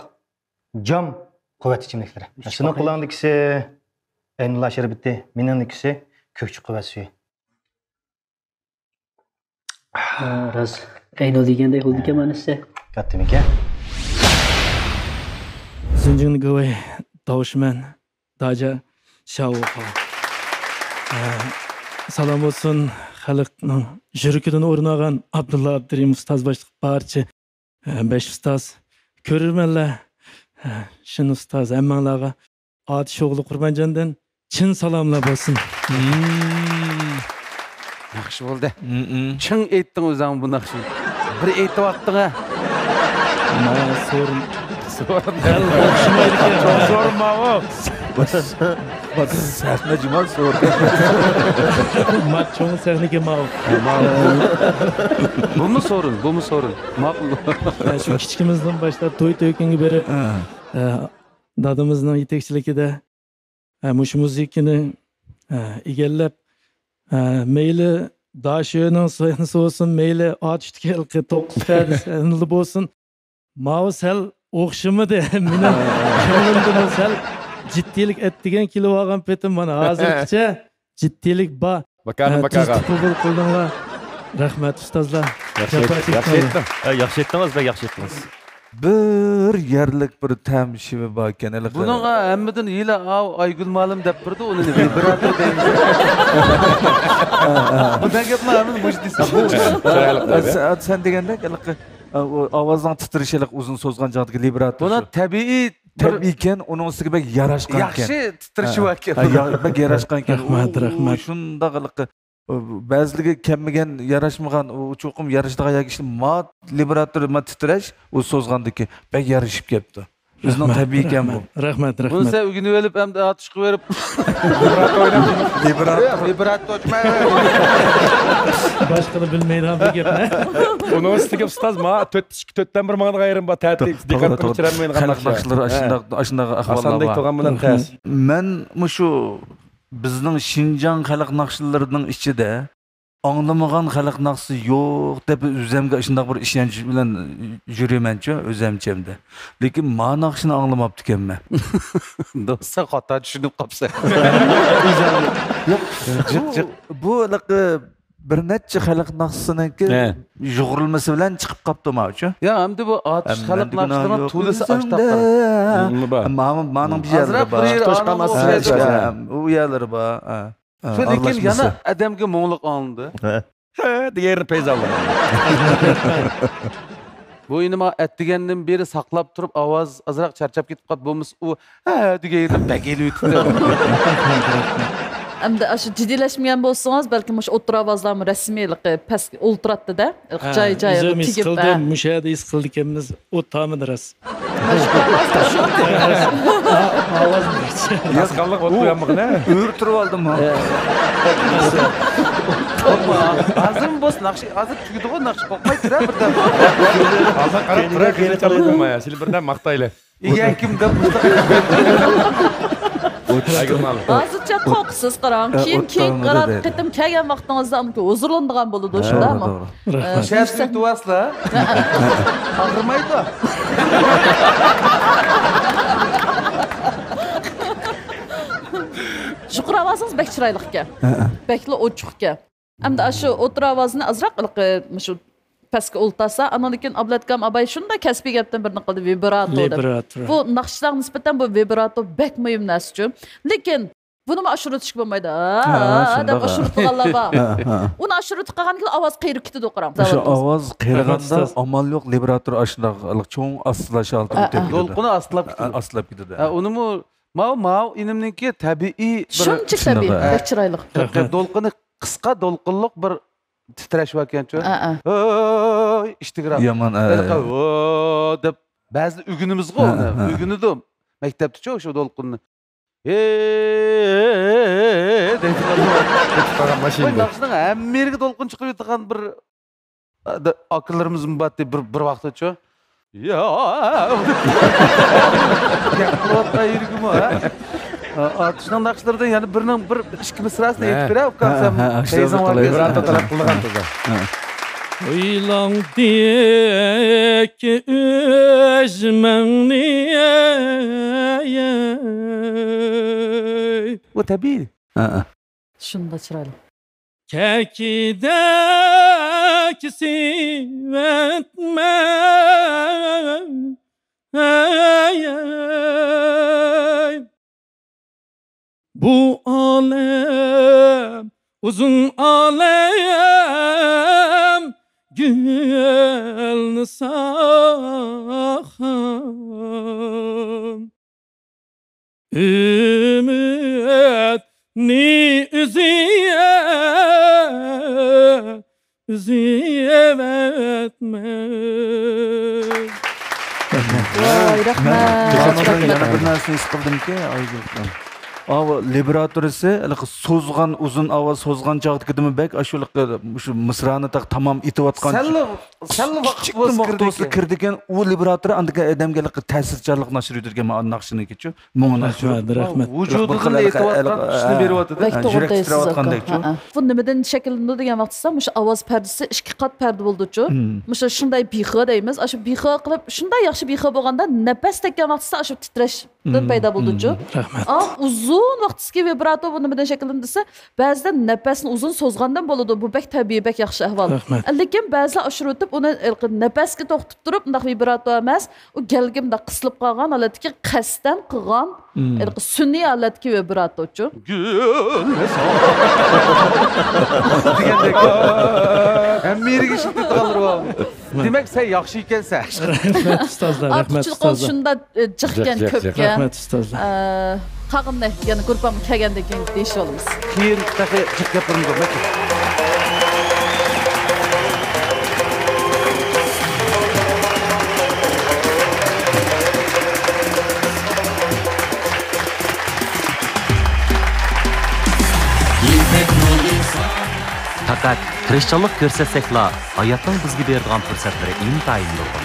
جام قۇۋۋەت ئىچىملىكلىرى. ئىچىپ سېنىڭ باقايلى. قولۇڭدىكىسى ئەينۇللا شەربىتى، مېنىڭدىكىسى كۆكچى قۇۋۋەت سۈيى. ھە، راست. ئەينۇ دېگەندەك بولىدىكەن مانىسى. كاتتىمىكەن؟ زىنجىڭ گوۋەي داۋشىمەن داجا شاۋۇخا. ھە، سالام بولسۇن خەلقنىڭ يۈرىكىدىن ئورۇن ئالغان ئابدۇللا ئابدۇرېھىم ئۇستاز باشلىق بارچە، ھە، بەش ئۇستاز، كۆرۈرمەنلەر، ھە، شىن ئۇستاز، ھەممەڭلارغا ئاتۇش ئوغلى قۇربانجاندىن چىن سالاملار بولسۇن. مم. ياخشى بولدى. مم. چىڭ ئېيتتىڭ ئۆزۈڭ بۇ ناخشىنى. بىر ئېيتىۋاتتىڭ ھە. ما سورۇن. سورۇن. خەلق ئوخشىمايدىكەن. چوڭ سورۇن ماۋۇ. سەھنە جۇما سورۇن. ما چوڭ سەھنىگە ماۋۇ. بۇمۇ سورۇن، بۇمۇ سورۇن. ماقۇل. شۇ كىچىكىمىزدىن باشلاپ توي تۆكۈنگە بېرىپ، ھە. دادىمىزنىڭ يېتەكچىلىكىدە، ھە، مۇشۇ مۇزىكىنى، ھە، ئىگىلەپ، ھە، مەيلى داشۆنىڭ سەھنىسى بولسۇن، مەيلى ئاتۇشتىكى ھېلىقى توققۇز پەردە سەھنىلىرى بولسۇن، ماۋۇ سەل ئوخشىمىدى. مېنىڭ كۆڭلۈمدىمۇ سەل جىددىيلىك ئەتىگەن كېلىۋالغان پېتىم مانا ھازىرغىچە جىددىيلىك بار. ماكانىم، ھە، ماكانغا. تېز قوبۇل قىلدىڭلار. رەھمەت، ئۇستازلار. ياخشى جاپا ئېيت-، ياخشى چەكتىڭلار. ئېيتتىڭىز. ھە، ياخشى ئېيتتىڭىز، بەك ياخشى ئېيتتىڭىز. بىر يەرلىك بىر تەم شېۋە باركەن، ھېلىقى. بۇنىڭغا ھەممىدىن ھېلى ئاۋۇ ئايگۈل مۇئەللىم دەپ بېرىدۇ، ئۇنى ۋىبراتو دەيمىز. بۇ دەگەپلا ھەممىنى مۇشۇ دېسە. سەن، سەن دېگەندەك، ھېلىقى، ئاۋازنىڭ تىترىشى، ھېلىقى ئۇزۇن سوزغان جاڭدىكى ۋىبراتو بۇنىڭ شۇ. تەبىئىي تەبىئىيكەن، ئۇنىڭ ئۈستىگە بەك ياراشقانكەن. ياخشى تىترىشى باركەن. ھە، يا-، بەك ياراشقانكەن. رەھمەت، ئۇ، ئۇ رەھمەت. شۇنداق ھېلىقى، ئۇ، بەزىلىرىگە كەلمىگەن، ياراشمىغان، ئۇ چوقۇم يارىشىدىغان ياكى ئىشنى ما لىبراتو، ما تىترەش، ئۇ سوزغاندىكى بەك يارىشىپ كەپتۇ. بىزنىڭ رەھمەت، تەبىئىيكەن بۇ. رەھمەت، رەھمەت، بۇنى رەھمەت. سەن ئۆگىنىۋېلىپ ئەمدى ئاتۇشقا بېرىپ. لىبراتو ئويناپ. لىبراتو ئوچما. باشقىنى بىلمەيدىغان بىر گەپ. ئۇنىڭ ئۈستىگە ئۇستاز، ما تۆت ئىككى تۆتتىن بىر ماڭىدىغان يېرىم بار، تەتۈر، توغرا، دىققەت قىلىپ توغرا. چۈشۈرەلمەيدىغان خەلق ناخشا. ناخشىلىرى ھە. ئاشۇنداق، ئاشۇنداق ئەھۋاللار ئاساندەك بار. تۇرغان بىلەن تەس. مەن مۇشۇ بىزنىڭ شىنجاڭ خەلق ناخشىلىرىنىڭ ئىچىدە ئاڭلىمىغان خەلق ناخشىسى يوق دەپ ئۆزەمگە شۇنداق بىر ئىشەنچ بىلەن يۈرىمەنچۇ، ئۆزەمچەمدە. لېكىن ما ناخشىنى ئاڭلىماپتىكەنمەن. دوست، سەن خاتا چۈشىنىپ قاپسەن. ياق، جىق، بۇ، جىق. بۇ ھېلىقى بىر نەچچە خەلق ناخشىسىنىڭكى ھە. يۇغۇرۇلمىسى بىلەن چىقىپ قاپتۇ ماۋۇچۇ. يا، ئەمدى بۇ ئاتۇش خەلق ناخشىلىرىنىڭ تولىسى ئاشتاق قىلىڭ. مم، بار. مانا، مانىڭ بىر يەرلىرى بار. ئازراق بىر يېرى ئاڭلانمىسا. ئۇ يەرلىرى بار. ھە. شۇ لېكىن يەنە ئادەمگە مۇڭلۇق ئاڭلىنىدۇ. ھە. ھە دېگەن پەيز ئالدىم. بۇ ئىنىم ئەتىگەندىن بېرى ساقلاپ تۇرۇپ، ئاۋاز ئازراق چارچاپ كېتىپ قاپتۇ. بولمىسا ئۇ ھە دېگەن يېرىدىن بەك ئېلىۋېتىپتۇ. ئەمدى ئاشۇ جىددىيلەشمىگەن بولسىڭىز، بەلكىم مۇشۇ ئوتتۇرا ئاۋازلارمۇ رەسمىي پەس ئولتۇراتتى-دە. ھە، جاي-جايغا تېگىپ، ھە. مۇشۇ يەردە ھېس قىلدىكەنمىز، ئوت تامىدى راست. ئاۋاز، ئاۋاز. ياسقانلىق ئوت قويالمىغىنە. ئۆرە تۇرۇۋالدىم ھە. ھازىرمۇ بولسا ناخشا، ھازىر تۈگىدىغۇ ناخشا، قورقماي تۇرە بىردەم. ھازىر قاراپ تۇرە، كۆزى چالمىدىڭمۇ يا؟ سىلى بىردەم ماختايلى. ئىگەكىم دەپ مۇشۇنداق. ھازىرچە قورقۇسىز، قاراڭ. كېيىن، كېيىن قاراپ قېتىم كەلگەن ۋاقتىڭىزدا ئاندىن كېيىن ھۇزۇرلىنىدىغان بولىدۇ، شۇنداقمۇ؟ توغرا. شەرت يۇتۇۋالسىلا. ئاغرىمايدۇ. يۇقىرى ئاۋازىڭىز بەك چىرايلىق ئىكەن. بەكلا ئوچۇق ئىكەن. ئەمدى ئاشۇ ئوتتۇرا ئاۋازنى ئازراق ھېلىقى مۇشۇ پەسكە ئولتۇرسا، ئاندىن كېيىن ئابلەتكام ئاباي شۇنداق كەسپىي گەپتىن بىرنى قىلدى، ۋىبراتو دەپ. ۋىبراتو. بۇ ناخشىچىلارغا نىسبەتەن بۇ ۋىبراتو بەك مۇھىم نەرسىچۇ. لېكىن بۇنىمۇ ئاشۇرۇۋېتىشكە بولمايدۇ. ھە، ھە، دەپ شۇنداق، ھە. ئاشۇرۇۋېتىدىغانلار بار. ھە، ھە. ئۇنى ئاشۇرۇۋېتىپ قالغاندىن كېيىن ئاۋاز قېرىپ كېتىدۇ، قاراڭ. شۇ ئاۋاز قېرىغاندا ئاستىلاش ھالىتىگە كېتىدۇ. دولقۇنى ئاستىلاپ كېتىدۇ. ئاستىلاپ كېتىدۇ. ھە، ئۇنىمۇ ماۋۇ، ماۋۇ ئىنىمنىڭكى تەبىئىي بىر شۇنچە تەبىئىي، ھە. بەك چىرايلىق. دولقۇنى قىسقا، دولقۇنلۇق بىر تىترەش باركەنچۇ؟ ھە، ھە. ھوي، ئىشتىكرا. يامان، ھە، ھە. ھو دەپ بەزىدە ئۆگىنىمىزغۇ ئۇنى. ھە، ھە. ئۆگىنىدۇ. مەكتەپتىچۇ شۇ دولقۇننى. ھې دەيدىغان. كېتىپ قالغان ماشىنىدا. ۋاي، ناخشىنىڭ ھەممە يېرىگە دولقۇن چىقىرىۋېتىدىغان بىر، ئە، ئاكىلىرىمىزمۇ بارتى بىر، بىر ۋاقىتتىچۇ. يا. گەپ قىلىۋاتقان يېرىگىمۇ، ھە؟ ئاتۇشنىڭ ناخشىلىرىدىن يەنە بىرنىڭ بىر ئىككى مىسراسىنى ئېيتىپ بېرە، ئۇكام، سەن ھە، ھە، ئاشۇ قەيزىڭ بار. ۋىبراتو تەلەپ قىلىدىغان تۇزدا. ئويلاڭدىكى ئۈجمەڭنى. بۇ تەبىئىي. ھە، ھە. شۇنداق چىرايلىق. كەككىدەك سېۋەتمە. بۇ ئالەم ئۇزۇن ئالەم، گۈلنىساخان. ئۈمىدنى ئۈزۈۋەتمە. ۋاي، رەھمەت. مەن يەنە بىر نەرسىنى ھېس قىلدىمكى، ئايگۈل خانىم. ئاۋۇ لىبراتورىسى، ھېلىقى سوزغان، ئۇزۇن ئاۋاز سوزغان چاغدىكىدىمۇ بەك، ئاشۇ ھېلىقى، مۇشۇ مىسرانى تاق تامام ئېتىۋاتقان. سەللا، سەللا ۋاقىت بولسا كىردىكەن. ئۇ لىبراتور ئاندىكى ئادەمگە ھېلىقى تەسىرچانلىق ناشر يۈرگۈزگەن مانا ناخشىنىڭكىچۇ، مۇڭ ناشر. رەھمەت، رەھمەت. ۋۇجۇدىدىن ئېتىۋاتقان كۈچنى بېرىۋاتىدۇ. بەك توغرا دەيسىز، ئاكا. ھە، ھە. بۇ نېمىدىن شەكىللىنىدۇ دېگەن ۋاقتىسا، مۇشۇ ئاۋاز پەردىسى ئىككى قات پەردە بولىدۇچۇ. مۇشۇ شۇنداي بىخى دەيمىز، ئاشۇ بىخى قىلىپ، شۇنداي ياخشى بىخى بولغاندا، نەپەس تەگكەن ۋاقتىسا ئاشۇ تىترەش دىن پەيدا بولىدۇچۇ. رەھمەت. ئا، ئۇزۇن ۋاقىتتىكى ۋىبراتو بۇ نېمىدىن شەكىللىنىدۇ دېسە، بەزىدە نەپەسنى ئۇزۇن سوزغاندىن بولىدۇ. بۇ بەك تەبىئىي، بەك ياخشى ئەھۋال. رەھمەت. لېكىن بەزىلەر ئاشۇرۇۋېتىپ، ئۇنى ھېلىقى نەپەسكە توختىتىپ تۇرۇپ، مۇنداق ۋىبراتو ئەمەس، ئۇ گەلگە مۇنداق قىسىلىپ قالغان ھالەتتىكى قەستەن قىلغان، ھېلىقى سۈنئىي ھالەتتىكى ۋىبراتوچۇ. دېگەندەك. ھەممە يېرىگە ئىشلىتىدىغانلىرى بار. دېمەك، سەن ياخشى ئىكەنسەن. رەھمەت، ئۇستازلار، رەھمەت، ئۇستازلار. شۇنداق، ئە، جىقكەن، جىق، جىق، جىق. كۆپكەن. رەھمەت، ئۇستازلار. ئە، قالغىنىنى يەنە گۇرۇپپامغا كەلگەندىن كېيىن دېيىشىۋالىمىز. كېيىن تېخى جىق گەپلىرىمىز بار. پەقەت تىرىشچانلىق كۆرسەتسەكلا، ھاياتنىڭ بىزگە بېرىدىغان پۇرسەتلىرى ئىنتايىن نۇرغۇن.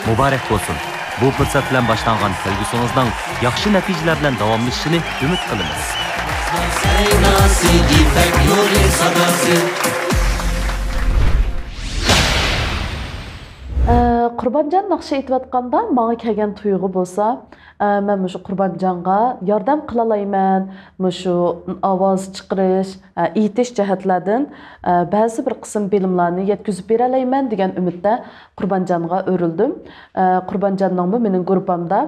مۇبارەك بولسۇن! بۇ پۇرسەت بىلەن باشلانغان كەلگۈسىڭىزنىڭ ياخشى نەتىجىلەر بىلەن داۋاملىشىشىنى ئۈمىد قىلىمىز. سەيناسى يىپەك يولى ساداسى. ئە، قۇربانجان ناخشا ئېيتىۋاتقاندا ماڭا كەلگەن تۇيغۇ بولسا، ئە، مەن مۇشۇ قۇربانجانغا ياردەم قىلالايمەن، مۇشۇ ئاۋاز چىقىرىش، ئە، ئېيتىش جەھەتلەردىن، ئە، بەزى بىر قىسىم بىلىملارنى يەتكۈزۈپ بېرەلەيمەن دېگەن ئۈمىدتە قۇربانجانغا ئۆرۈلدۈم. ئە، قۇربانجاننىڭمۇ مېنىڭ گۇرۇپپامدا،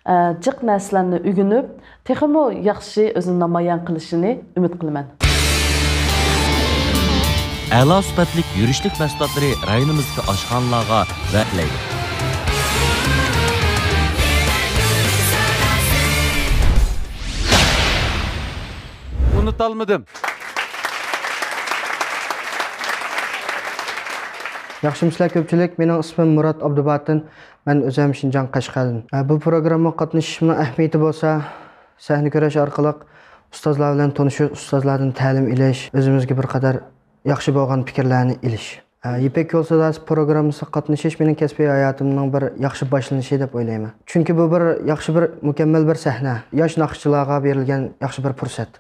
ئە، جىق نەرسىلەرنى ئۆگىنىپ، تېخىمۇ ياخشى ئۆزىنى نامايان قىلىشىنى ئۈمىد قىلىمەن. ئەلا سۈپەتلىك يۈرۈشلۈك مەھسۇلاتلىرى رايونىمىزدىكى ئاشخانىلارغا ۋەتلەيدۇ. ئۇنتالمىدىم. ياخشىمۇسىلەر كۆپچىلىك، مېنىڭ ئىسمىم مۇرات ئابدۇباتىن، مەن ئۆزۈم شىنجاڭ قەشقەردىن. ئە، بۇ پروگراممىغا قاتنىشىشىمنىڭ ئەھمىيىتى بولسا، سەھنە كۆرۈش ئارقىلىق ئۇستازلار بىلەن تونۇشۇش، ئۇستازلاردىن تەلىم ئېلىش، ئۆزىمىزگە بىر قەدەر ياخشى بولغان پىكىرلەرنى ئېلىش. ئە، يىپەك يولى ساداسى پروگراممىسىغا قاتنىشىش مېنىڭ كەسپىي ھاياتىمنىڭ بىر ياخشى باشلىنىشى دەپ ئويلايمەن. چۈنكى بۇ بىر ياخشى، بىر مۇكەممەل بىر سەھنە. ياش ناخشىچىلارغا بېرىلگەن ياخشى بىر پۇرسەت.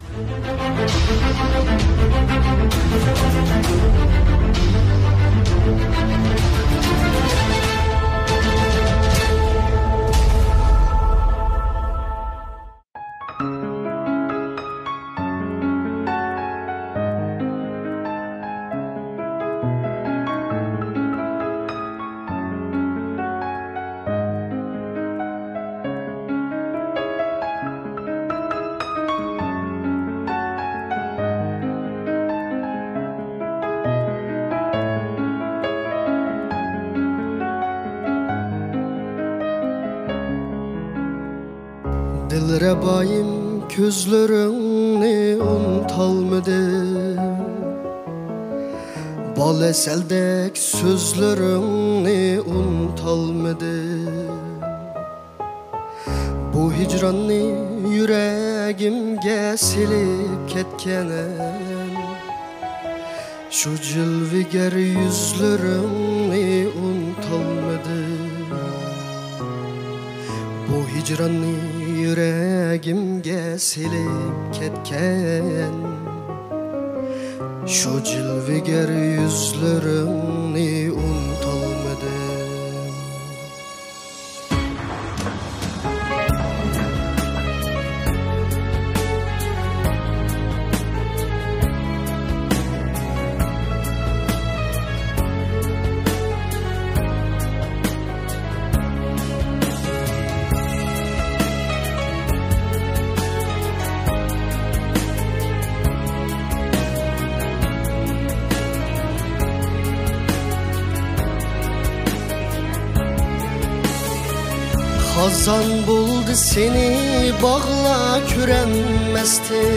دىلرەبايىم، كۆزلىرىڭنى ئۇنتالمىدىم، بالاسەلدەك سۆزلىرىڭنى ئۇنتالمىدىم. بۇ ھىجراننى يۈرەگىمگە سېلىپ كەتكەن، شۇ جىلۋىگەر يۈزلىرىڭنى ئۇنتالمىدىم. بۇ ھىجراننى يۈرەگىمگە سېلىپ كەتكەن، شۇ جىلۋىگەر يۈزلىرىڭنى ئۇنتالمىدىم. خازان بولدى سېنى باغلا كۆرەلمەستىن،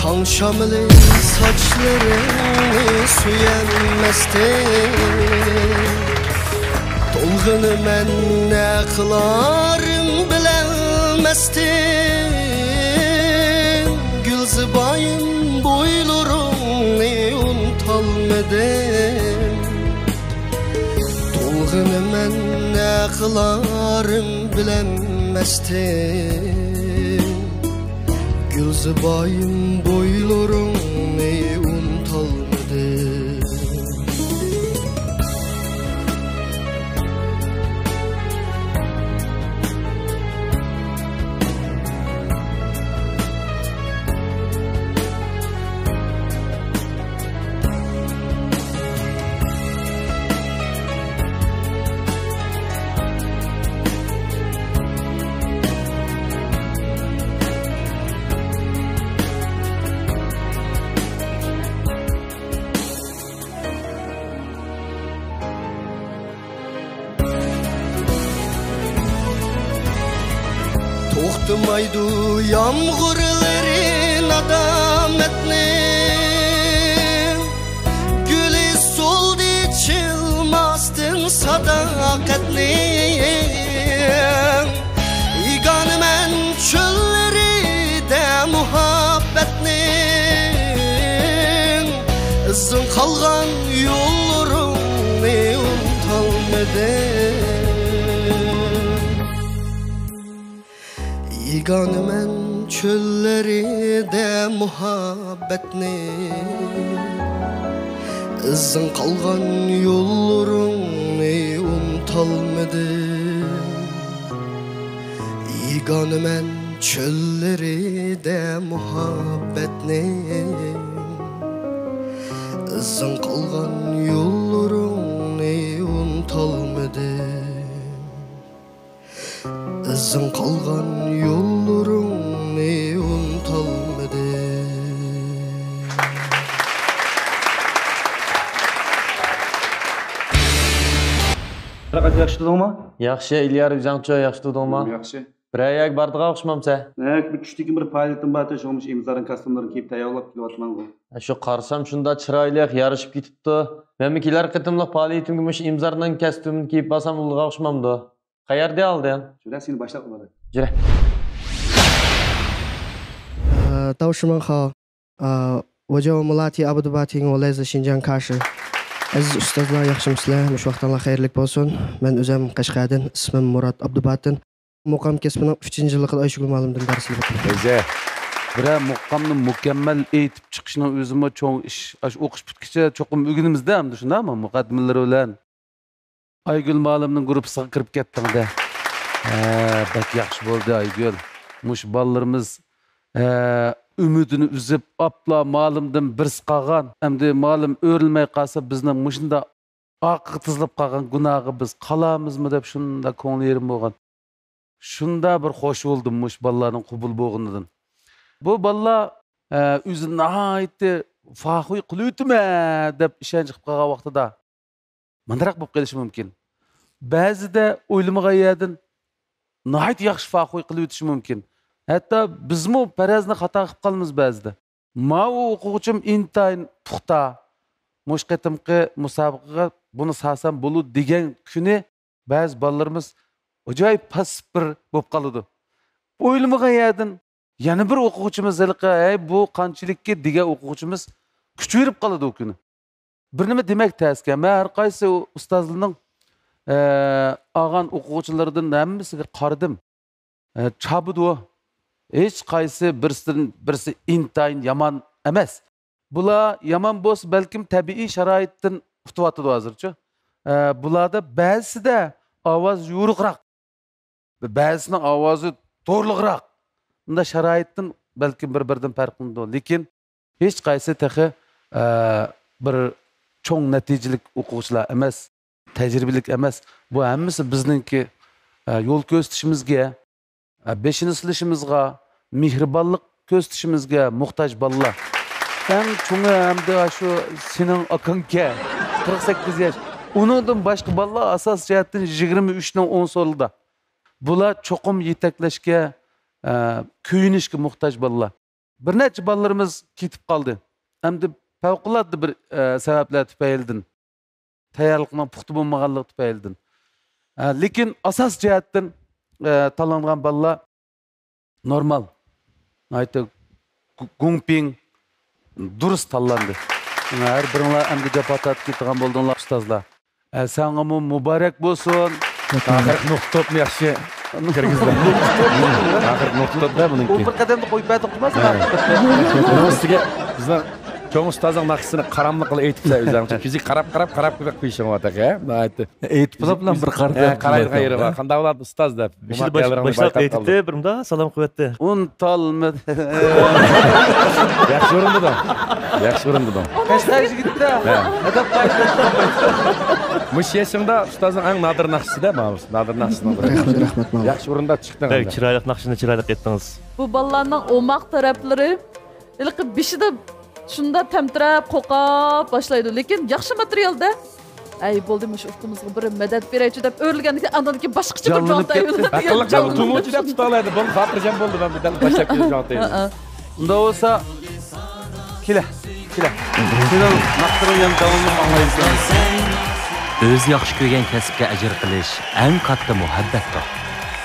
تاڭ شامىلى ساچلىرىڭنى سۆيەلمەستىن، تولغىنىمەن نە قىلارىم بىلەلمەستىن، گۈلزىبايىم بويلىرىڭنى ئۇنتالمىدىم. تولغىنىمەن نە قىلارىم بىلەلمەستىن، گۈلزىبايىم بويلىرىڭنى ئۇنتالمىدىم. توختىمايدۇ يامغۇرلىرى نادامەتنىڭ، گۈلى سولدى چىلماستىن ساداقەتنىڭ. يېگانىمەن چۆللىرىدە مۇھەببەتنىڭ، ئىزىڭ قالغان يوللىرىڭنى ئۇنتالمىدىم. يېگانىمەن چۆللىرىدە مۇھەببەتنىڭ، ئىزىڭ قالغان يوللىرىڭنى ئۇنتالمىدىم. يېگانىمەن چۆللىرىدە مۇھەببەتنىڭ، ئىزىڭ قالغان يوللىرىڭنى ئۇنتالمىدىم. ئىزىڭ قالغان يوللىرىڭنى ئۇنتالمىدىم. قانداق، ياخشى تۇردۇڭمۇ؟ ياخشى، ئىليار ئۆزۈڭچۇ، ياخشى تۇردۇڭمۇ؟ ياخشى. بىرەر يەرگە بارىدىغان ئوخشىمامسەن؟ ھە، بىر چۈشتىكى بىر پائالىيىتىم بار، شۇڭا مۇشۇ ئىمزارنىڭ كاستيۇملىرىنى كىيىپ تەييارلاپ كېلىۋاتىمەنغۇ. شۇ قارىسام شۇنداق چىرايلىق، يارىشىپ كېتىپتۇ. مەنمۇ كېلەر قېتىملىق پائالىيىتىمگە مۇشۇ ئىمزارنىڭ كاستيۇمىنى كىيىپ بارسام بولىدىغان ئوخشىمامدۇ؟ قەيەردە ئالدىڭ؟ شۇرا، سېنى باشلاپ قويمايلى. جۈرە. ئە، تاۋشىماڭ خاۋ. ئە، ۋوجاۋ مۇلاتى ئابدۇباتىڭ ۋالايزا شىنجاڭ كاشى. ئەزىز ئۇستازلار، ياخشىمۇسىلەر؟ مۇشۇ ۋاقتىڭلار خەيرلىك بولسۇن. مەن ئۆزۈم قەشقەردىن، ئىسمىم مۇرات ئابدۇباتىن. مۇقام كەسپىنىڭ ئۈچىنچى يىللىقىدا ئايشۇگۈل مۇئەللىمدىن دەرس ئېلىۋاتىمەن. بەزە. بىرەر مۇقامنى مۇكەممەل ئېيتىپ چىقىشنىڭ ئۆزىمۇ چوڭ ئىش. ئاشۇ ئوقۇش پۈتكىچە چوقۇم ئۆگىنىمىز-دە، ئەمدى شۇنداقمۇ؟ مۇقەددىمىلىرى بىلەن. ئايگۈل مۇئەللىمنىڭ گۇرۇپپىسىغا كىرىپ كەتتىڭ-دە. ھە، بەك ياخشى بولدى، ئايگۈل. مۇشۇ بالىلىرىمىز، ھە، ئۈمىدىنى ئۈزۈپ، ئاپلا مۇئەللىمدىن بىرسى قالغان. ئەمدى مۇئەللىم ئۆرۈلمەي قالسا، بىزنىڭ مۇشۇنداق ئارقىغا تىزىلىپ قالغان گۇناھقا بىز قالارمىزمۇ دەپ شۇنداق كۆڭلى يېرىم بولغان. شۇنداق بىر خوش بولدۇم مۇشۇ بالىلارنىڭ قوبۇل بولغىنىدىن. بۇ بالىلار، ئە، ئۆزىنى ناھايىتى فاخۇي قىلىۋېتىمەن دەپ ئىشەنچ قىلىپ قالغان ۋاقتىدا ماندىراق بولۇپ قېلىشى مۇمكىن. بەزىدە ئويلىمىغان يەردىن ناھايىتى ياخشى فاخۇي قىلىۋېتىشى مۇمكىن. ھەتتا بىزمۇ پەرەزنى خاتا قىلىپ قالىمىز بەزىدە. ماۋۇ ئوقۇغۇچىم ئىنتايىن پۇختا، مۇشۇ قېتىمقى مۇسابىقىگە بۇنى سالسام بولىدۇ دېگەن كۈنى بەزى بالىلىرىمىز ئاجايىپ پاسسىپ بىر بولۇپ قالىدۇ. ئويلىمىغان يەردىن يەنە بىر ئوقۇغۇچىمىز ھېلىقى، ھەي، بۇ قانچىلىككى دېگەن ئوقۇغۇچىمىز كۈچ بېرىپ قالىدۇ ئۇ كۈنى. بىر نېمە دېمەك تەسكەن. مەن ھەر قايسى ئۇستازلارنىڭ، ئە، ئالغان ئوقۇغۇچىلىرىدىن ھەممىسىگە قارىدىم. ئە، چابىدۇ. ھېچ قايسى بىرسىدىن بىرسى ئىنتايىن يامان ئەمەس. بۇلار يامان بولسا، بەلكىم تەبىئىي شارائىتتىن ئۇتۇۋاتىدۇ ھازىرچۇ. ئە، بۇلاردا بەزىسىدە ئاۋاز يورۇقراق، بەزىسىنىڭ ئاۋازى تورلۇقراق. بۇنداق شارائىتتىن بەلكىم بىر-بىرىدىن پەرقلىنىدۇ. لېكىن ھېچ قايسى تېخى، ئە، بىر چوڭ نەتىجىلىك ئوقۇغۇچىلار ئەمەس، تەجرىبىلىك ئەمەس. بۇ ھەممىسى بىزنىڭكى، ئە، يول كۆرسىتىشىمىزگە، ئە، بېشىنى سېلىشىمىزغا، مېھرىبانلىق كۆرسىتىشىمىزگە موھتاج بالىلار. ئەڭ چوڭى ئەمدى شۇ سېنىڭ ئاكاڭكەن، قىرىق سەككىز ياش. ئۇنىڭدىن باشقا بالىلار ئاساسىي جەھەتتىن يىگىرمە ئۈچنىڭ ئوڭ سولىدا. بۇلار چوقۇم يېتەكلەشكە، ئە، كۆيۈنۈشكە موھتاج بالىلار. بىر نەچچە بالىلىرىمىز كېتىپ قالدى. ئەمدى پەۋقۇلئاددە بىر، ئە، سەۋەبلەر تۈپەيلىدىن، تەييارلىقنىڭ پۇختا بولمىغانلىقى تۈپەيلىدىن. ئە، لېكىن ئاساس جەھەتتىن، ئە، تاللانغان بالىلار نورمال، ناھايىتى گۇ-، گۇڭپىڭ، دۇرۇس تاللاندى. ھەر بىرىڭلار ئەمدى جاپا تارتىپ كېتىدىغان بولدۇڭلار، ئۇستازلار. ئە، ساڭىمۇ مۇبارەك بولسۇن. ئاخىرقى نۇقتا توپنى ياخشى كىرگۈزدى. ئاخىرقى نۇقتا توپ-دە ئۇ بۇنىڭكى. بىر قەدەمدە قويۇپ بەردۇق، مانا. ئۇنىڭ ئۈستىگە بىزنىڭ چوڭ ئۇستازنىڭ ناخشىسىنى قاراملىق قىلىپ ئېيتىپسەن ئۆزۈڭ. كۆزىگە قاراپ، قاراپ، قاراپ قويۇشۇڭ بار تېخى. ناھايىتى. ئېيتىپ بولۇپ بىلەن بىر قارىدى. ھە، قارايدىغان يېرى بار. قانداق بولاتتى ئۇستاز دەپ. بېشىدا باش-، باشلاپ ئېيتتى، بىر مۇنداق سالام قىلىۋەتتى. ئۇنتالمىدى. ياخشى ئورۇندىدىڭ. ياخشى ئورۇندىدىڭ. قەشقەر يىگىتتە. ھە. ئەدەپ قائىدە. مۇشۇ يېشىڭدا ئۇستازنىڭ ئەڭ نادىر ناخشىسى-دە، ماۋۇ نادىر ناخشىسىنىڭ بىرى. رەھمەت، رەھمەت، ماۋۇ. ياخشى ئورۇندا چىقتىڭ. بەك چىرايلىق ناخشىنى چىرايلىق ئېيتتىڭىز. بۇ بالىلارنىڭ ئوماق تەرەپلىرى ھېلىقى بېشىدا شۇنداق تەمتىرەپ، قورقاپ باشلايدۇ. لېكىن ياخشى ماتېرىيالدا، ئەي، بولدى، مۇشۇ ئۇكىمىزغا بىر مەدەت بېرەيچۇ دەپ ئۆرۈلگەندىكىن، ئاندىن كېيىن باشقىچە بىر جانلىنىپ جان كەتتى. ھەقىقەتەن جانلىنىپ تۇڭۇچى دەپ تۇتالايدۇ. بولدى، خاتىرجەم بولدى، مەن بىردەم باشلاپ كېلىپ جان تەييارلىدىم. ھە، ھە. ئۇنداق بولسا، كېلە، كېلە. سېنىڭ ناخشىلىرىڭنى يەنە داۋاملىق ئاڭلايمىز. ئۆزى ياخشى كۆرگەن كەسىپكە ئەجىر قىلىش ئەڭ كاتتا مۇھەببەتتۇر.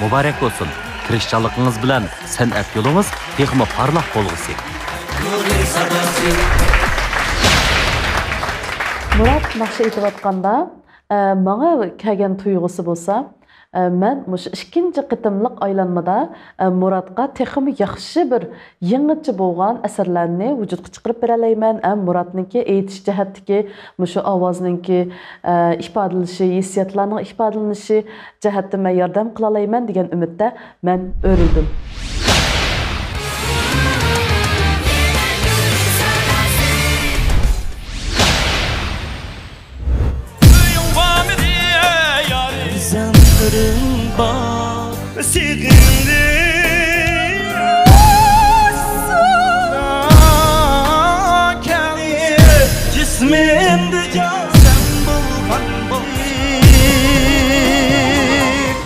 مۇبارەك بولسۇن! تىرىشچانلىقىڭىز بىلەن سەنئەت يولىڭىز تېخىمۇ پارلاق بولغۇسى! مۇرات ناخشا ئېيتىۋاتقاندا، ئە، ماڭا كەلگەن تۇيغۇسى بولسا، ئە، مەن مۇشۇ ئىككىنچى قېتىملىق ئايلانمىدا، ئە، مۇراتقا تېخىمۇ ياخشى بىر يېڭىچە بولغان ئەسەرلەرنى ۋۇجۇدقا چىقىرىپ بېرەلەيمەن. ئە، مۇراتنىڭكى ئېيتىش جەھەتتىكى، مۇشۇ ئاۋازنىڭكى، ئە، ئىپادىلىشى، ھېسسىياتلارنىڭ ئىپادىلىنىشى جەھەتتە مەن ياردەم قىلالايمەن دېگەن ئۈمىدتە مەن ئۆرۈلدۈم. ئۆيۈڭ بارمىدى يارىم؟ پەرزەنتلىرىڭ بار سېغىندىم. جىسمىمدە جان سەن بولغان بولدى.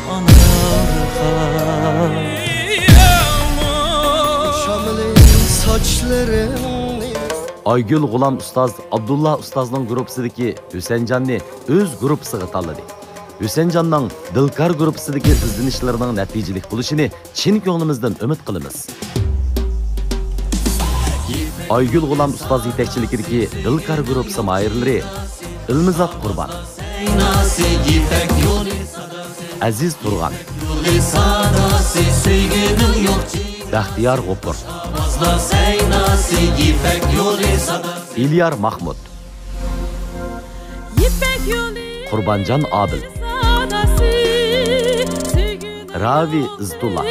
ئانا ئارقا شامىلى ساچلىرىڭنى. ئايگۈل غۇلام ئۇستاز ئابدۇللا ئۇستازنىڭ گۇرۇپپىسىدىكى ھۈسەنجاننى ئۆز گۇرۇپپىسىغا تاللىدى. ھۈسەنجاننىڭ دىلكار گۇرۇپپىسىدىكى ئىزدىنىشلىرىنىڭ نەتىجىلىك بولۇشىنى چىن كۆڭلىمىزدىن ئۈمىد قىلىمىز. ئايگۈل غۇلام ئۇستاز يېتەكچىلىكىدىكى دىلكار گۇرۇپپىسى ماھىرلىرى ئىلمىزات قۇربان، ئەزىز تۇرغان، بەختىيار غوپۇر، ئېلىيار ماخمۇت، قۇربانجان ئابىل، راۋى ئىززىتۇللا،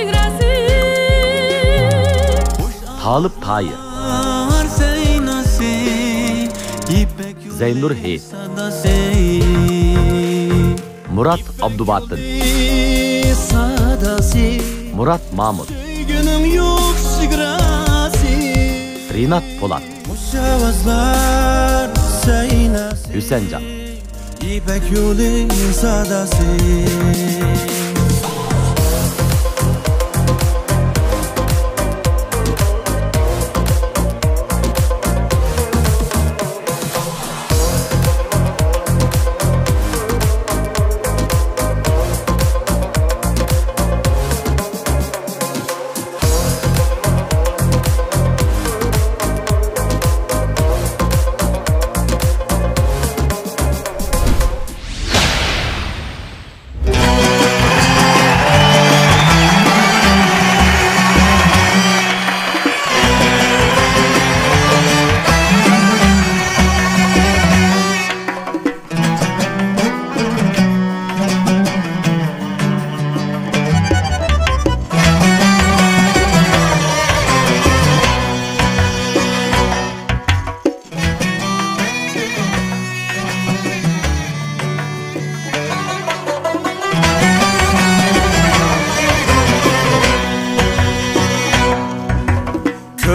تالىپ تايىر، زەينۇر ھېيت، مۇرات ئابدۇباتىن، مۇرات مامۇت، رىنات پولات، ھۈسەنجان. يىپەك يولى ساداسى.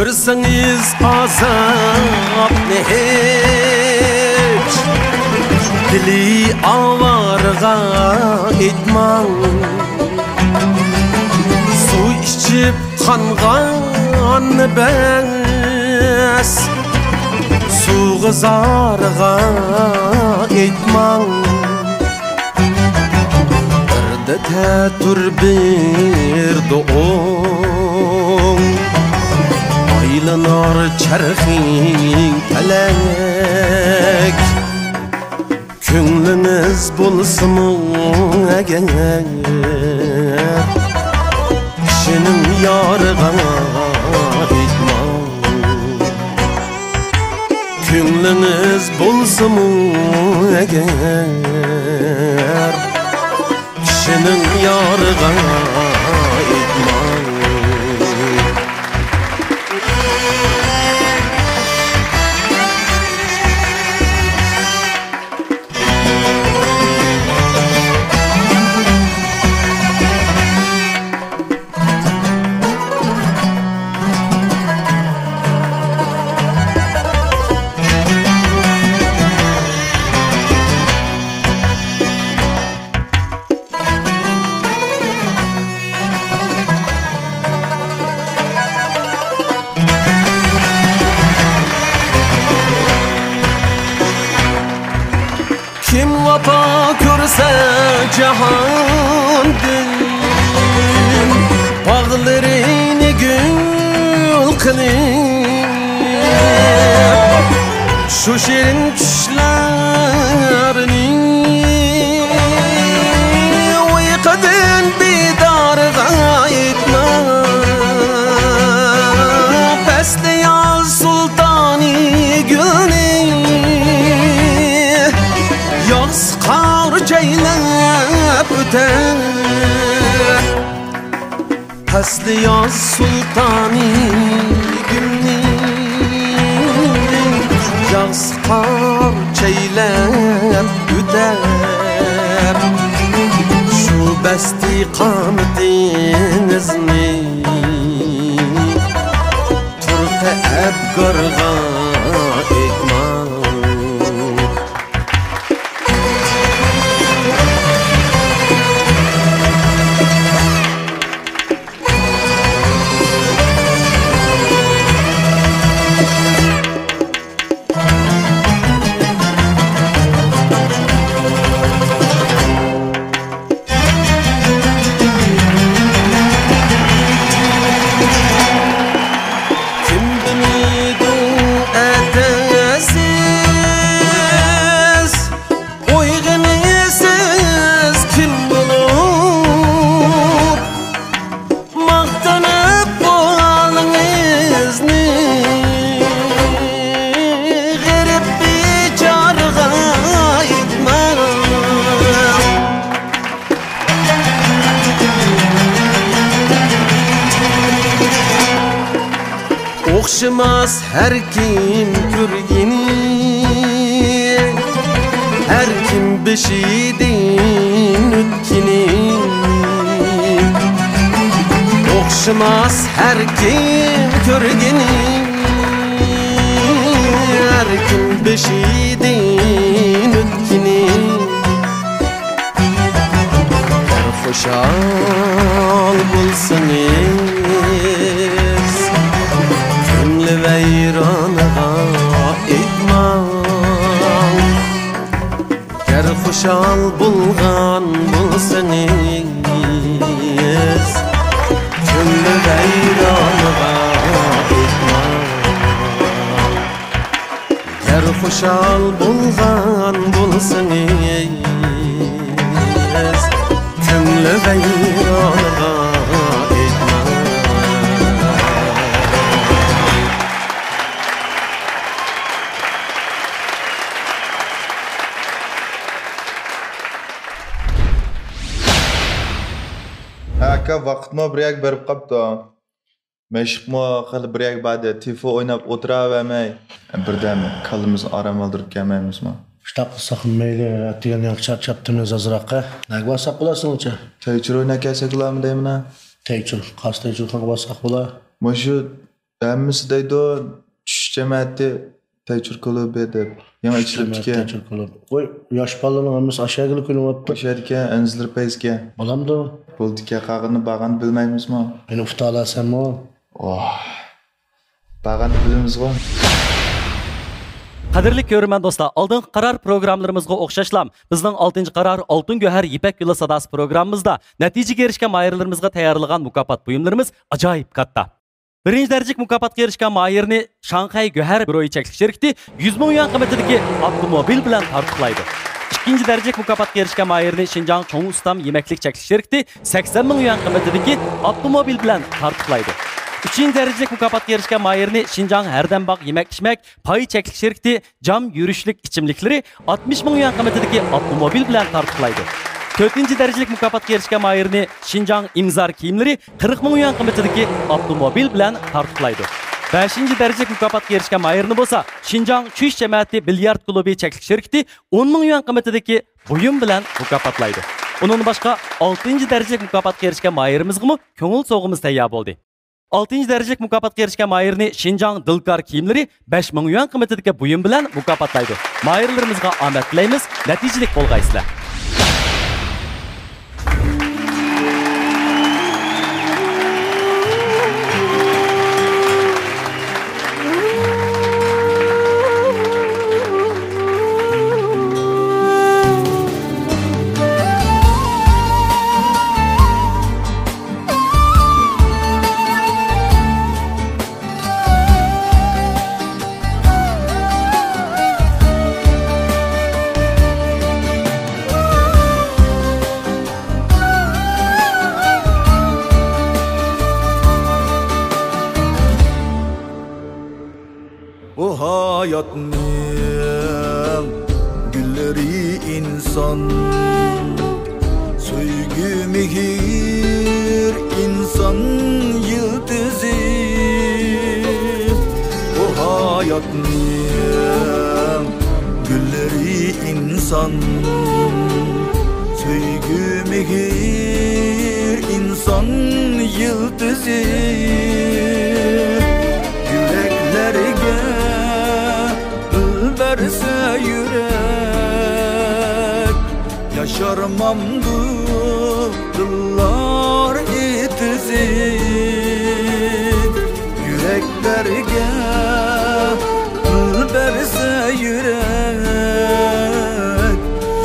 بىلسىڭىز ئازابنى ھېچ، دىلى ئاۋارىغا ئېيتماڭ. سۇ ئىچىپ قانغاننى بەس، سۇغا زارىغا ئېيتماڭ. بىردە تەتۈر بىردە ئوڭ، ئايلىنار چەرخىڭ پەلەك. كۆڭلىڭىز بولسىمۇ ئەگەر، كىشىنىڭ يارىغا ئېيتماڭ. كۆڭلىڭىز بولسىمۇ ئەگەر، كىشىنىڭ يارىغا ئېيتماڭ. كىم ۋاپا كۆرسە جاھاندىن، باغلىرىنى گۈل قىلىپ، شۇ شېرىن چۈشلەرنى ئۇيقۇدىن بىدارغا ئېيتماڭ. پەسلى ياز سۇلتانى گۈلنى ياغسى قار چەيلەپ ئۆتەر. پەسلى ياز سۇلتانى گۈلنى ياغسى قار چەيلەپ ئۆتەر. شۇ بەستى قامىتىڭىزنى تۇرقى ئەبگارغا ئېيتماڭ. كىم بىلىدۇ ئەتەسىز، ئويغىنىسىز كىم بولۇپ، ماختىنىپ بۇ ھالىڭىزنى غېرىب بىچارىغا ئېيتماڭ. ئوخشىماس ھەر كىم كۆرگىنى، ھەر كىم بېشىدىن ئۆتكىنى. ئوخشىماس ھەر كىم كۆرگىنى، ھەر كىم بېشىدىن ئۆتكىنى. گەر خۇشال بولسىڭىز، كۆڭلى ۋەيرانىغا ئېيتماڭ. گەر خۇشال بولغان بولسىڭىز، كۆڭلى ۋەيرانىغا ئېيتماڭ. گەر خۇشال بولغان بولسىڭىز، كۆڭلى ۋەيرانغا ئېيتماڭ. ھە، ئاكا، ۋاقىتمۇ بىر يەرگە بېرىپ قاپتۇ. مەشىقمۇ خېلى بىر يەرگە باردى، تېفو ئويناپ ئولتۇراۋەرمەي، بىردەم كاللىمىزنى ئارام ئالدۇرۇپ كەلمەيمىزمۇ؟ شۇنداق قىلساق مەيلى، ئەتىگەن ياخشى چارچاپتىمىز ئازراق. نەگە بارساق بولار سىلىچە؟ تەيچۇر ئويناپ كەلسەكلا دەيمەن. تەيچۇر، قايسى تەيچۇرخانىغا بارساق بولار؟ مۇشۇ ھەممىسى دەيدۇ، چۈش جەمەتى تەيچۇر كۇلۇبى دەپ يېڭى ئېچىلىپتىكەن. تەيچۇر كۇلۇب. ۋاي، ياش بالىلارنىڭ ھەممىسى ئاشۇ يەرگىلا كۆنۈۋاپتۇ. ئاشۇ يەردىكەن، ئەنزلىرى پەيزكەن. بولامدۇ؟ بولدىكەن، قالغىنىنى بارغاندا بىلمەيمىزمۇ؟ مېنى ئۇتالارسەنمۇ؟ ئوھ. بارغاندا بىلىمىزغۇ؟ قەدىرلىك كۆرۈرمەن دوستلار، ئالدىنقى قارار پروگراممىلىرىمىزغا ئوخشاشلا، بىزنىڭ ئالتىنچى قارار ئالتۇن گۆھەر يىپەك يولى ساداسى پروگراممىمىزدا نەتىجىگە ئېرىشكەن ماھىرلىرىمىزغا تەييارلىغان مۇكاپات بۇيۇملىرىمىز ئاجايىپ كاتتا. بىرىنچى دەرىجىلىك مۇكاپاتقا ئېرىشكەن ماھىرنى شاڭخەي گۆھەر بىرويى چەكلىك شىركىتى يۈز مىڭ يۈەن قىممىتىدىكى ئاپتوموبىل بىلەن تارتۇقلايدۇ. ئىككىنچى دەرىجىلىك مۇكاپاتقا ئېرىشكەن ماھىرنى شىنجاڭ چوڭ ئۇستام يېمەكلىك چەكلىك شىركىتى سەكسەن مىڭ يۈەن قىممىتىدىكى ئاپتوموبىل بىلەن تارتۇقلايدۇ. ئۈچىنچى دەرىجىلىك مۇكاپاتقا ئېرىشكەن ماھىرنى شىنجاڭ ھەردەم باغ يېمەك ئىچمەك پاي چەكلىك شىركىتى جام يۈرۈشلۈك ئىچىملىكلىرى ئاتمىش مىڭ يۈەن قىممىتىدىكى ئاپتوموبىل بىلەن تارتۇقلايدۇ. تۆتىنچى دەرىجىلىك مۇكاپاتقا ئېرىشكەن ماھىرنى شىنجاڭ ئىمزار كىيىملىرى قىرىق مىڭ يۈەن قىممىتىدىكى ئاپتوموبىل بىلەن تارتۇقلايدۇ. بەشىنچى دەرىجىلىك مۇكاپاتقا ئېرىشكەن ماھىرنى بولسا شىنجاڭ چۈش جەمەتى بىليارد كۇلۇبى چەكلىك شىركىتى ئون مىڭ يۈەن قىممىتىدىكى بۇيۇم بىلەن مۇكاپاتلايدۇ. ئۇنىڭدىن باشقا، ئالتىنچى دەرىجىلىك مۇكاپاتقا ئېرىشكەن ماھىرىمىزغىمۇ كۆڭۈل سوۋغىمىز تەييار بولدى. ئالتىنچى دەرىجىلىك مۇكاپاتقا ئېرىشكەن ماھىرنى شىنجاڭ دىلكار كىيىملىرى بەش مىڭ يۈەن قىممىتىدىكى بۇيۇم بىلەن مۇكاپاتلايدۇ. ماھىرلىرىمىزغا ئامەت تىلەيمىز، نەتىجىلىك بولغايسىلەر! بۇ ھاياتنىڭ گۈللىرى ئىنسان، سۆيگۈ مېھىر ئىنسان يىلتىزى. بۇ ھاياتنىڭ گۈللىرى ئىنسان، سۆيگۈ مېھىر ئىنسان يىلتىزى. يۈرەكلەرگە دىل بەرسە يۈرەك، ياشارمامدۇ دىللار ئېتىزى. يۈرەكلەرگە دىل بەرسە يۈرەك،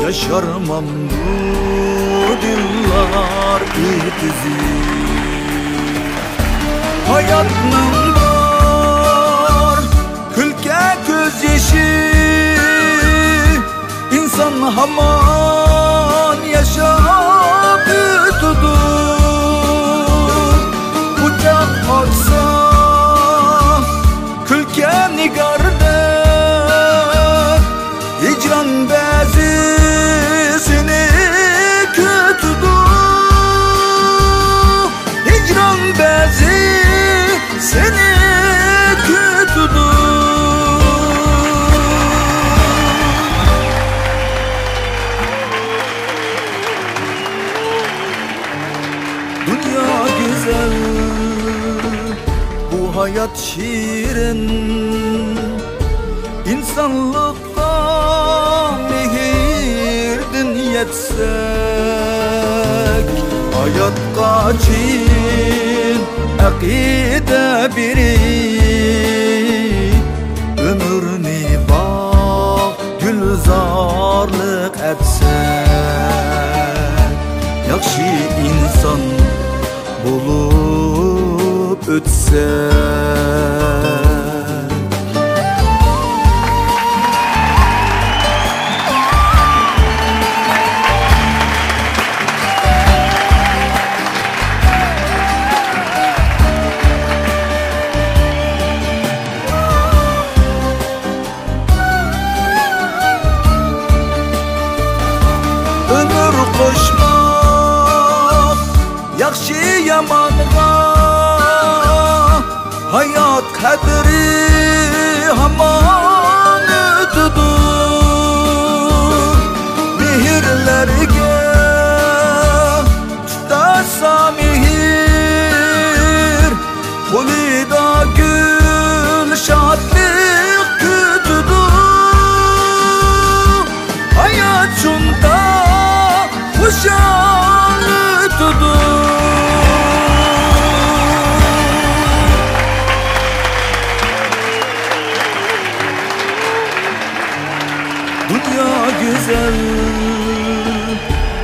ياشارمامدۇ دىللار ئېتىزى. ھاياتنىڭ بار كۈلكە كۆز يېشى، ئىنسان ھامان ياشاپ ئۆتىدۇ. قۇچاق ئاچسا كۈلكە نىگاردەك، ھىجران بەزى سېنى كۈتىدۇ. ھىجران بەزى سېنى كۈتىدۇ. دۇنيا گۈزەل، بۇ ھايات شېرىن، ئىنسانلىق مېھىردىن يەتسەك، ھاياتقا چىن ئەقىدە بېرىپ، ئۆمۈرنى باغ گۈلزارلىق ئەتسەك، ياخشى ئىنسان بولۇپ ئۆتسە. ئۆمۈر قوشماق ياخشى يامانغا، ھايات قەدرى ھامان ئۆتىدۇ. مېھىرلەرگە تۇتاشسا مېھىر، قولىدا گۈل گۈزەل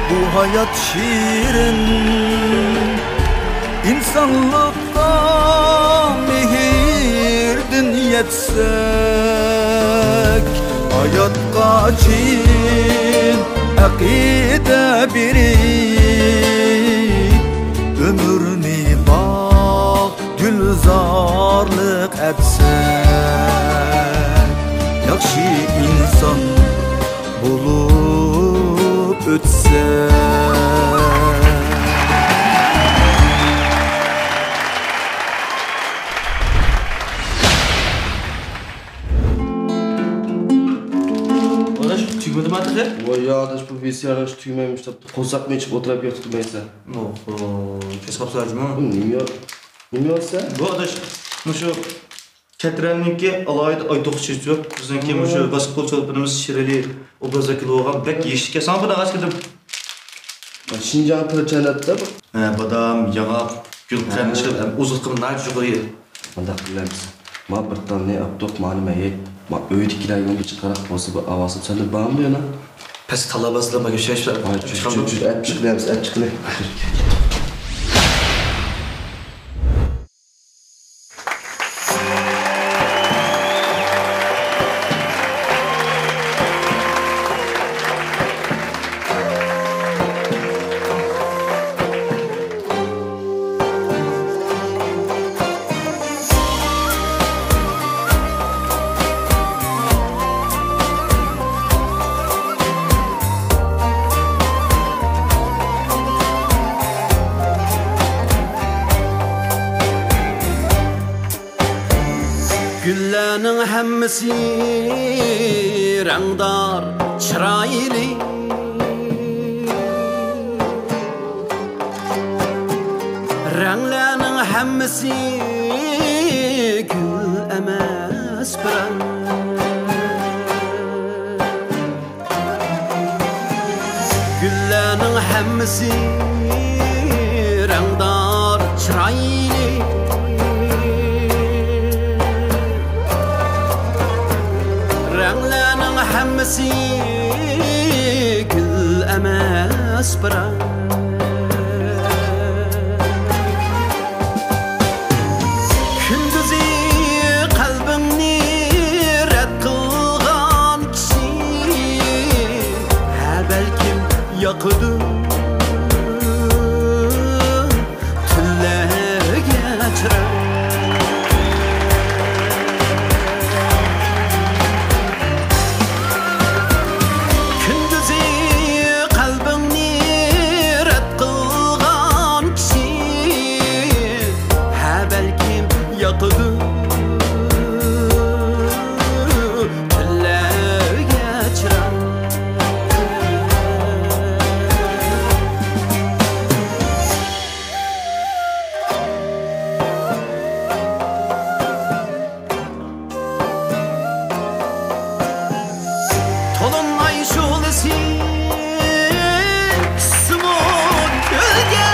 بۇ ھايات شېرىن، ئىنسانلىققا مېھىردىن يەتسەك، ھاياتقا چىن ئەقىدە بېرىپ، ئۆمۈرنى باغ گۈلزارلىق ئەتسەك، ياخشى ئىنسان بولۇپ ئۆتسەك. ئاداش، تۈگىمىدىما تېخى؟ ۋاي يا ئاداش، بۇ ۋىسىئارنىڭ ئىشى تۈگىمەيمىش دەپتۇ. قورساقنى ئېچىپ ئولتۇرۇپ كەتتىم مەيسە. ئوھو، كەچ قاپسەن جۇمۇ. بۇ نېمە يا؟ نېمە يا سەن؟ بۇ ئاداش، مۇشۇ كەترەننىڭكى ئالاھىدە ئاي توقۇچىسى. بىزنىڭكى مۇشۇ ۋاسىتقۇل چولپىنىمىز شىرئەلى ئوبرازدا كېلىۋالغان بەك يېشىلكەن. ساڭا بۇنى ئاچ كىردىم. شىنجاڭ تىل جەننەتتە بۇ. ھە، بادام، ياڭاق، گۈلقەنت ھە. چىقىپ، ھەم ئوزۇقلۇقى ناھايىتى يۇقىرى. مۇنداق قىلىمىز. ما بىر تالنى ئاپتۇق، مانى مەيت. ما ئۆيدىكىلەر يولغا چىقاراق بولسا بۇ ئاۋازنى سەندە بارمۇ يەنە؟ پەس تالا باسىلا، ماگە شاش بار. ھاي، چۈش، چۈش، چۈش، ئەپ چىقىمىز، ئەپ چىقىلى. گۈللەرنىڭ ھەممىسى رەڭدار، چىرايلىق. رەڭلەرنىڭ ھەممىسى گۈل ئەمەس، بىراق. گۈللەرنىڭ ھەممىسى رەڭدار، چىرايلىق. رەڭلەرنىڭ ھەممىسى گۈل ئەمەس، بىراق. كۈندۈزى قەلبىڭنى رەت قىلغان كىشى، ھە، بەلكىم ياقىدۇ تۈنلەرگە چىراغ. كۈندۈزى قەلبىڭنى رەت قىلغان كىشى، ھە، بەلكىم ياقىدۇ تۈنلەرگە چىراغ. تولۇن ئاي شولىسى چۈشسىمۇ كۆلگە.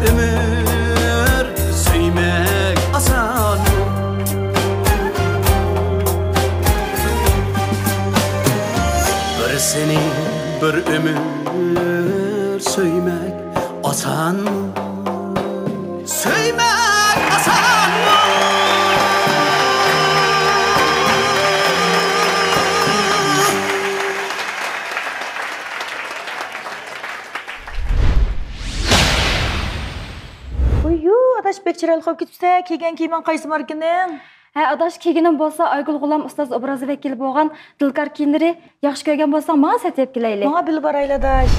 ئۆمۈر سۆيمەك ئاسانمۇ؟ بىرسىنى بىر ئۆمۈر سۆيمەك ئاسانمۇ؟ سۆيمەك ئاسانمۇ؟ ۋۇيۇ، ئاداش، بەك چىرايلىق بولۇپ كېتىپسەن. كىيگەن كىيىمىڭ قايسى ماركىنىڭ؟ ھە، ئاداش، كىيگىنىم بولسا ئايگۈل غۇلام ئۇستاز ئوبرازى ۋەكىلى بولغان دىلكار كىيىملىرى. ياخشى كۆرگەن بولساڭ، ماڭا سېتىۋېلىپ كېلەيلى. ماڭا بىللە بارايلى، ئاداش.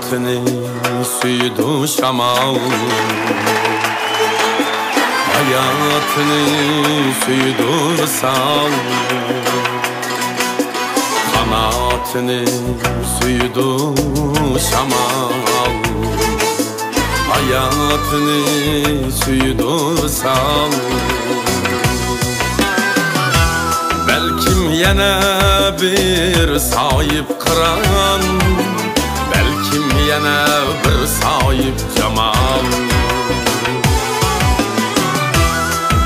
سېنى سۆيىدۇ شامال، ھاياتنى سۆيىدۇ ۋىسال. قاناتنى سۆيىدۇ شامال، ھاياتنى سۆيىدۇ ۋىسال. بەلكىم يەنە بىر ساھىب قىران، بەلكىم يەنە بىر ساھىب جامال.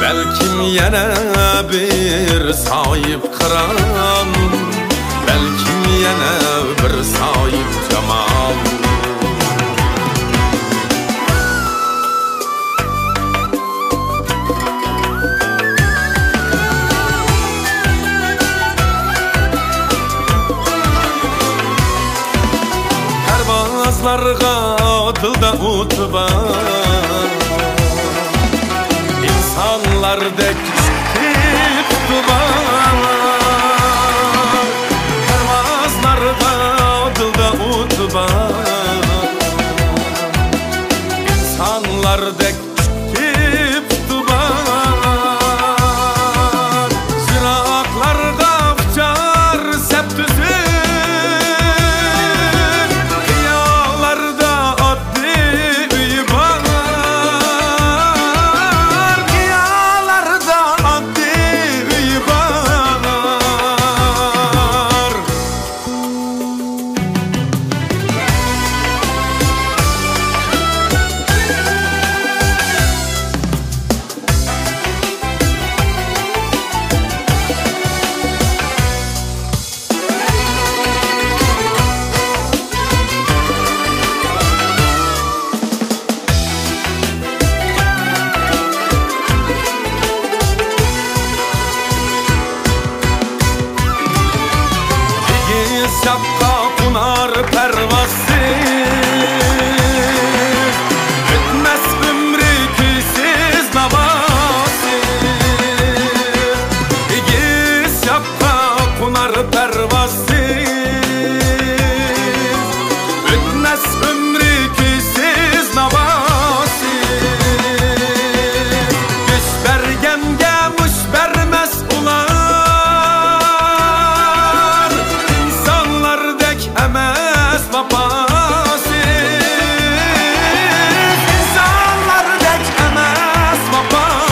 بەلكىم يەنە بىر ساھىب قىران، بەلكىم يەنە بىر ساھىب جامال. پەرۋازلارغا دىلدا ئوت بار، ئىنسانلاردەك ئىككى پۇتى بار. پەرۋازلارغا دىلدا ئوت بار، ئىنسانلاردەك ئىككى پۇتى بار. يىراقلارغا ئۇچار سەپتۈزۈك، قىيالاردا ئاددىي ئۆيى بار. قىيالاردا ئاددىي ئۆيى بار. ئېگىز شاپقا قونار پەرۋازسىز، ئۆتمەس ئۆمرى كۈيسىز ناۋاسىز. ئېگىز شاپقا قونار پەرۋازسىز، ئۆتمەس ئۆمرى كۈيسىز ناۋاسىز. كۈچ بەرگەنگە مۇچ بەرمەس ئۇلار، ئىنسانلاردەك ئەمەس ۋاپاسىز. ئىنسانلاردەك ئەمەس ۋاپاسىز.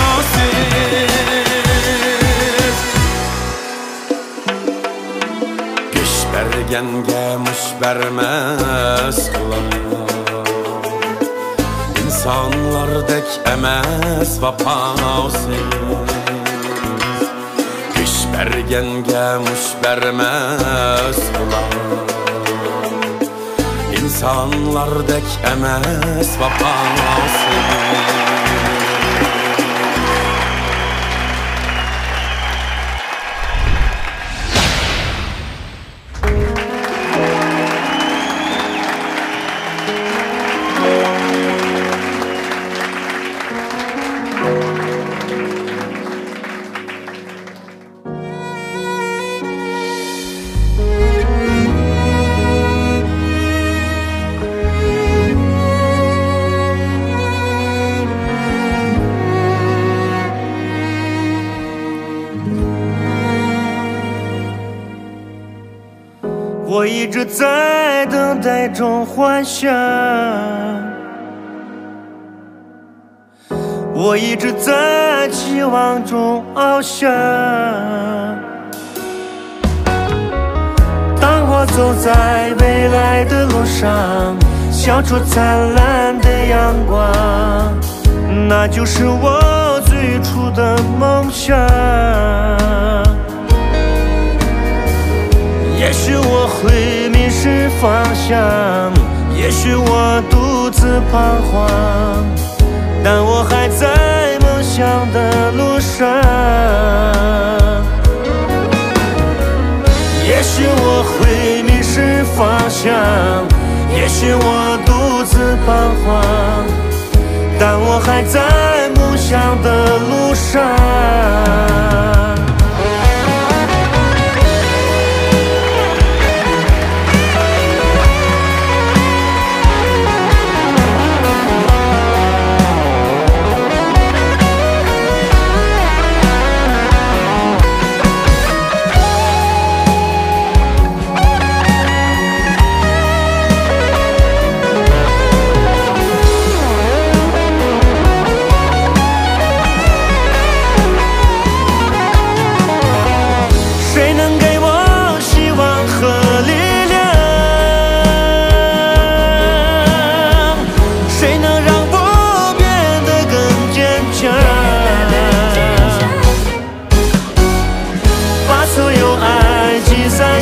كۈچ بەرگەنگە مۇچ بەرمەس ئۇلار، ئىنسانلاردەك ئەمەس ۋاپاسىز. كۈچ بەرگەنگە مۇچ بەرمەس ئۇلار، ئىنسانلاردەك ئەمەس ۋاپاسىز.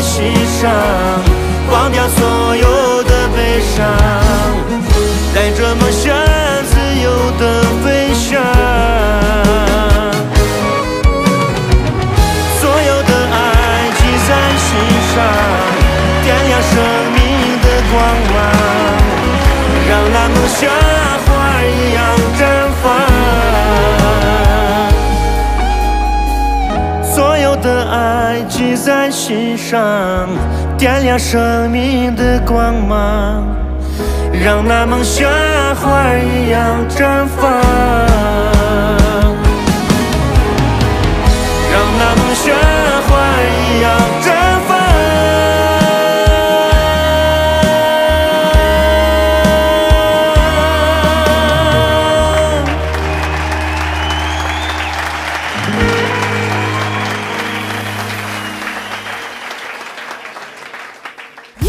心上，忘掉所有的悲伤，带着梦想自由的飞翔。所有的爱记在心上，点亮生命的光芒，让那梦想花儿一样绽放。所有的爱记在心上，点亮生命的光芒，让那梦想花儿一样绽放。 让那梦想花儿一样绽放。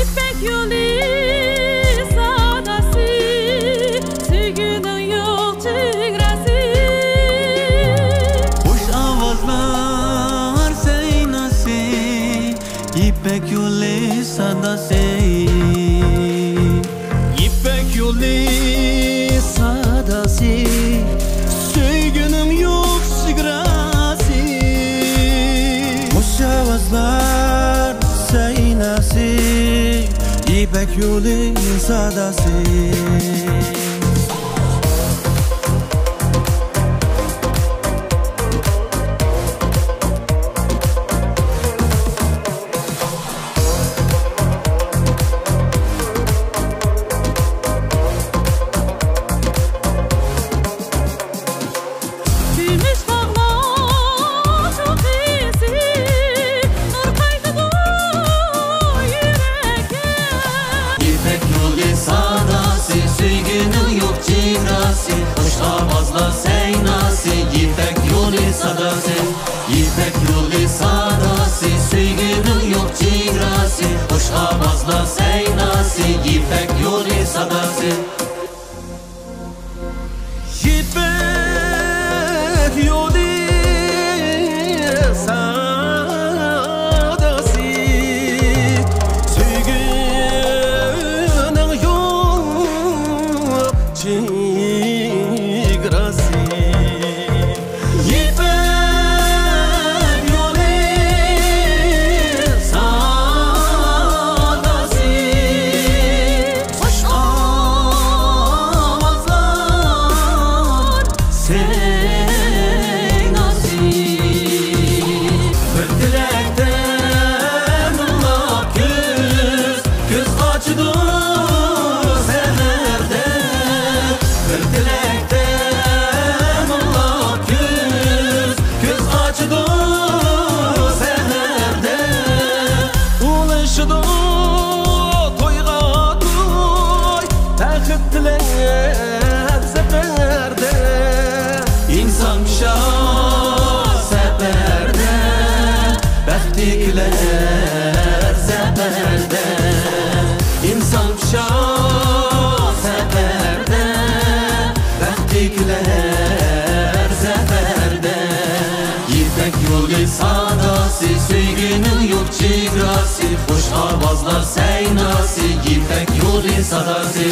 يىپەك يولى ساداسى، سۆيگۈنىڭ يوق چېگراسى. خۇش ئاۋازلار سەيناسى، يىپەك يولى ساداسى. يىپەك يولى ساداسى، سۆيگۈنىڭ يوق چېگراسى. خۇش ئاۋازلار سەيناسى، يىپەك يولى ساداسى. كۈمۈش تاغلار چوققىسى، نۇر قايتىدۇ يۈرەككە. يىپەك يولى ساداسى، سۆيگۈنىڭ يوق چېگراسى، خۇش ئاۋازلار سەيناسى، يىپەك يولى ساداسى. يىپەك يولى ساداسى، سۆيگۈنىڭ يوق چېگراسى، خۇش ئاۋازلار سەيناسى، يىپەك يولى ساداسى. يىپەك يولى ساداسى، سۆيگۈنىڭ يوق چېگراسى. يىپەك يولى ساداسى، خۇش ئاۋازلار سەيناسى. بىر تىلەكتە مىڭلاپ كۈز، كۈز قاچىدۇ سەھەردە. بىر تىلەكتە مىڭلاپ كۈز، كۈز قاچىدۇ سەھەردە. ئۇلىشىدۇ تويغا توي، بەخت تىلەپ سەپەردە. ئىنسان پىشار سەپەردە، بەختى كېلەر زەپەردە. ئىنسان پىشار سەپەردە، بەختى كېلەر زەپەردە. يىپەك يولى ساداسى، سۆيگۈنىڭ يوق چېگراسى، خۇش ئاۋازلار سەيناسى، يىپەك يولى ساداسى.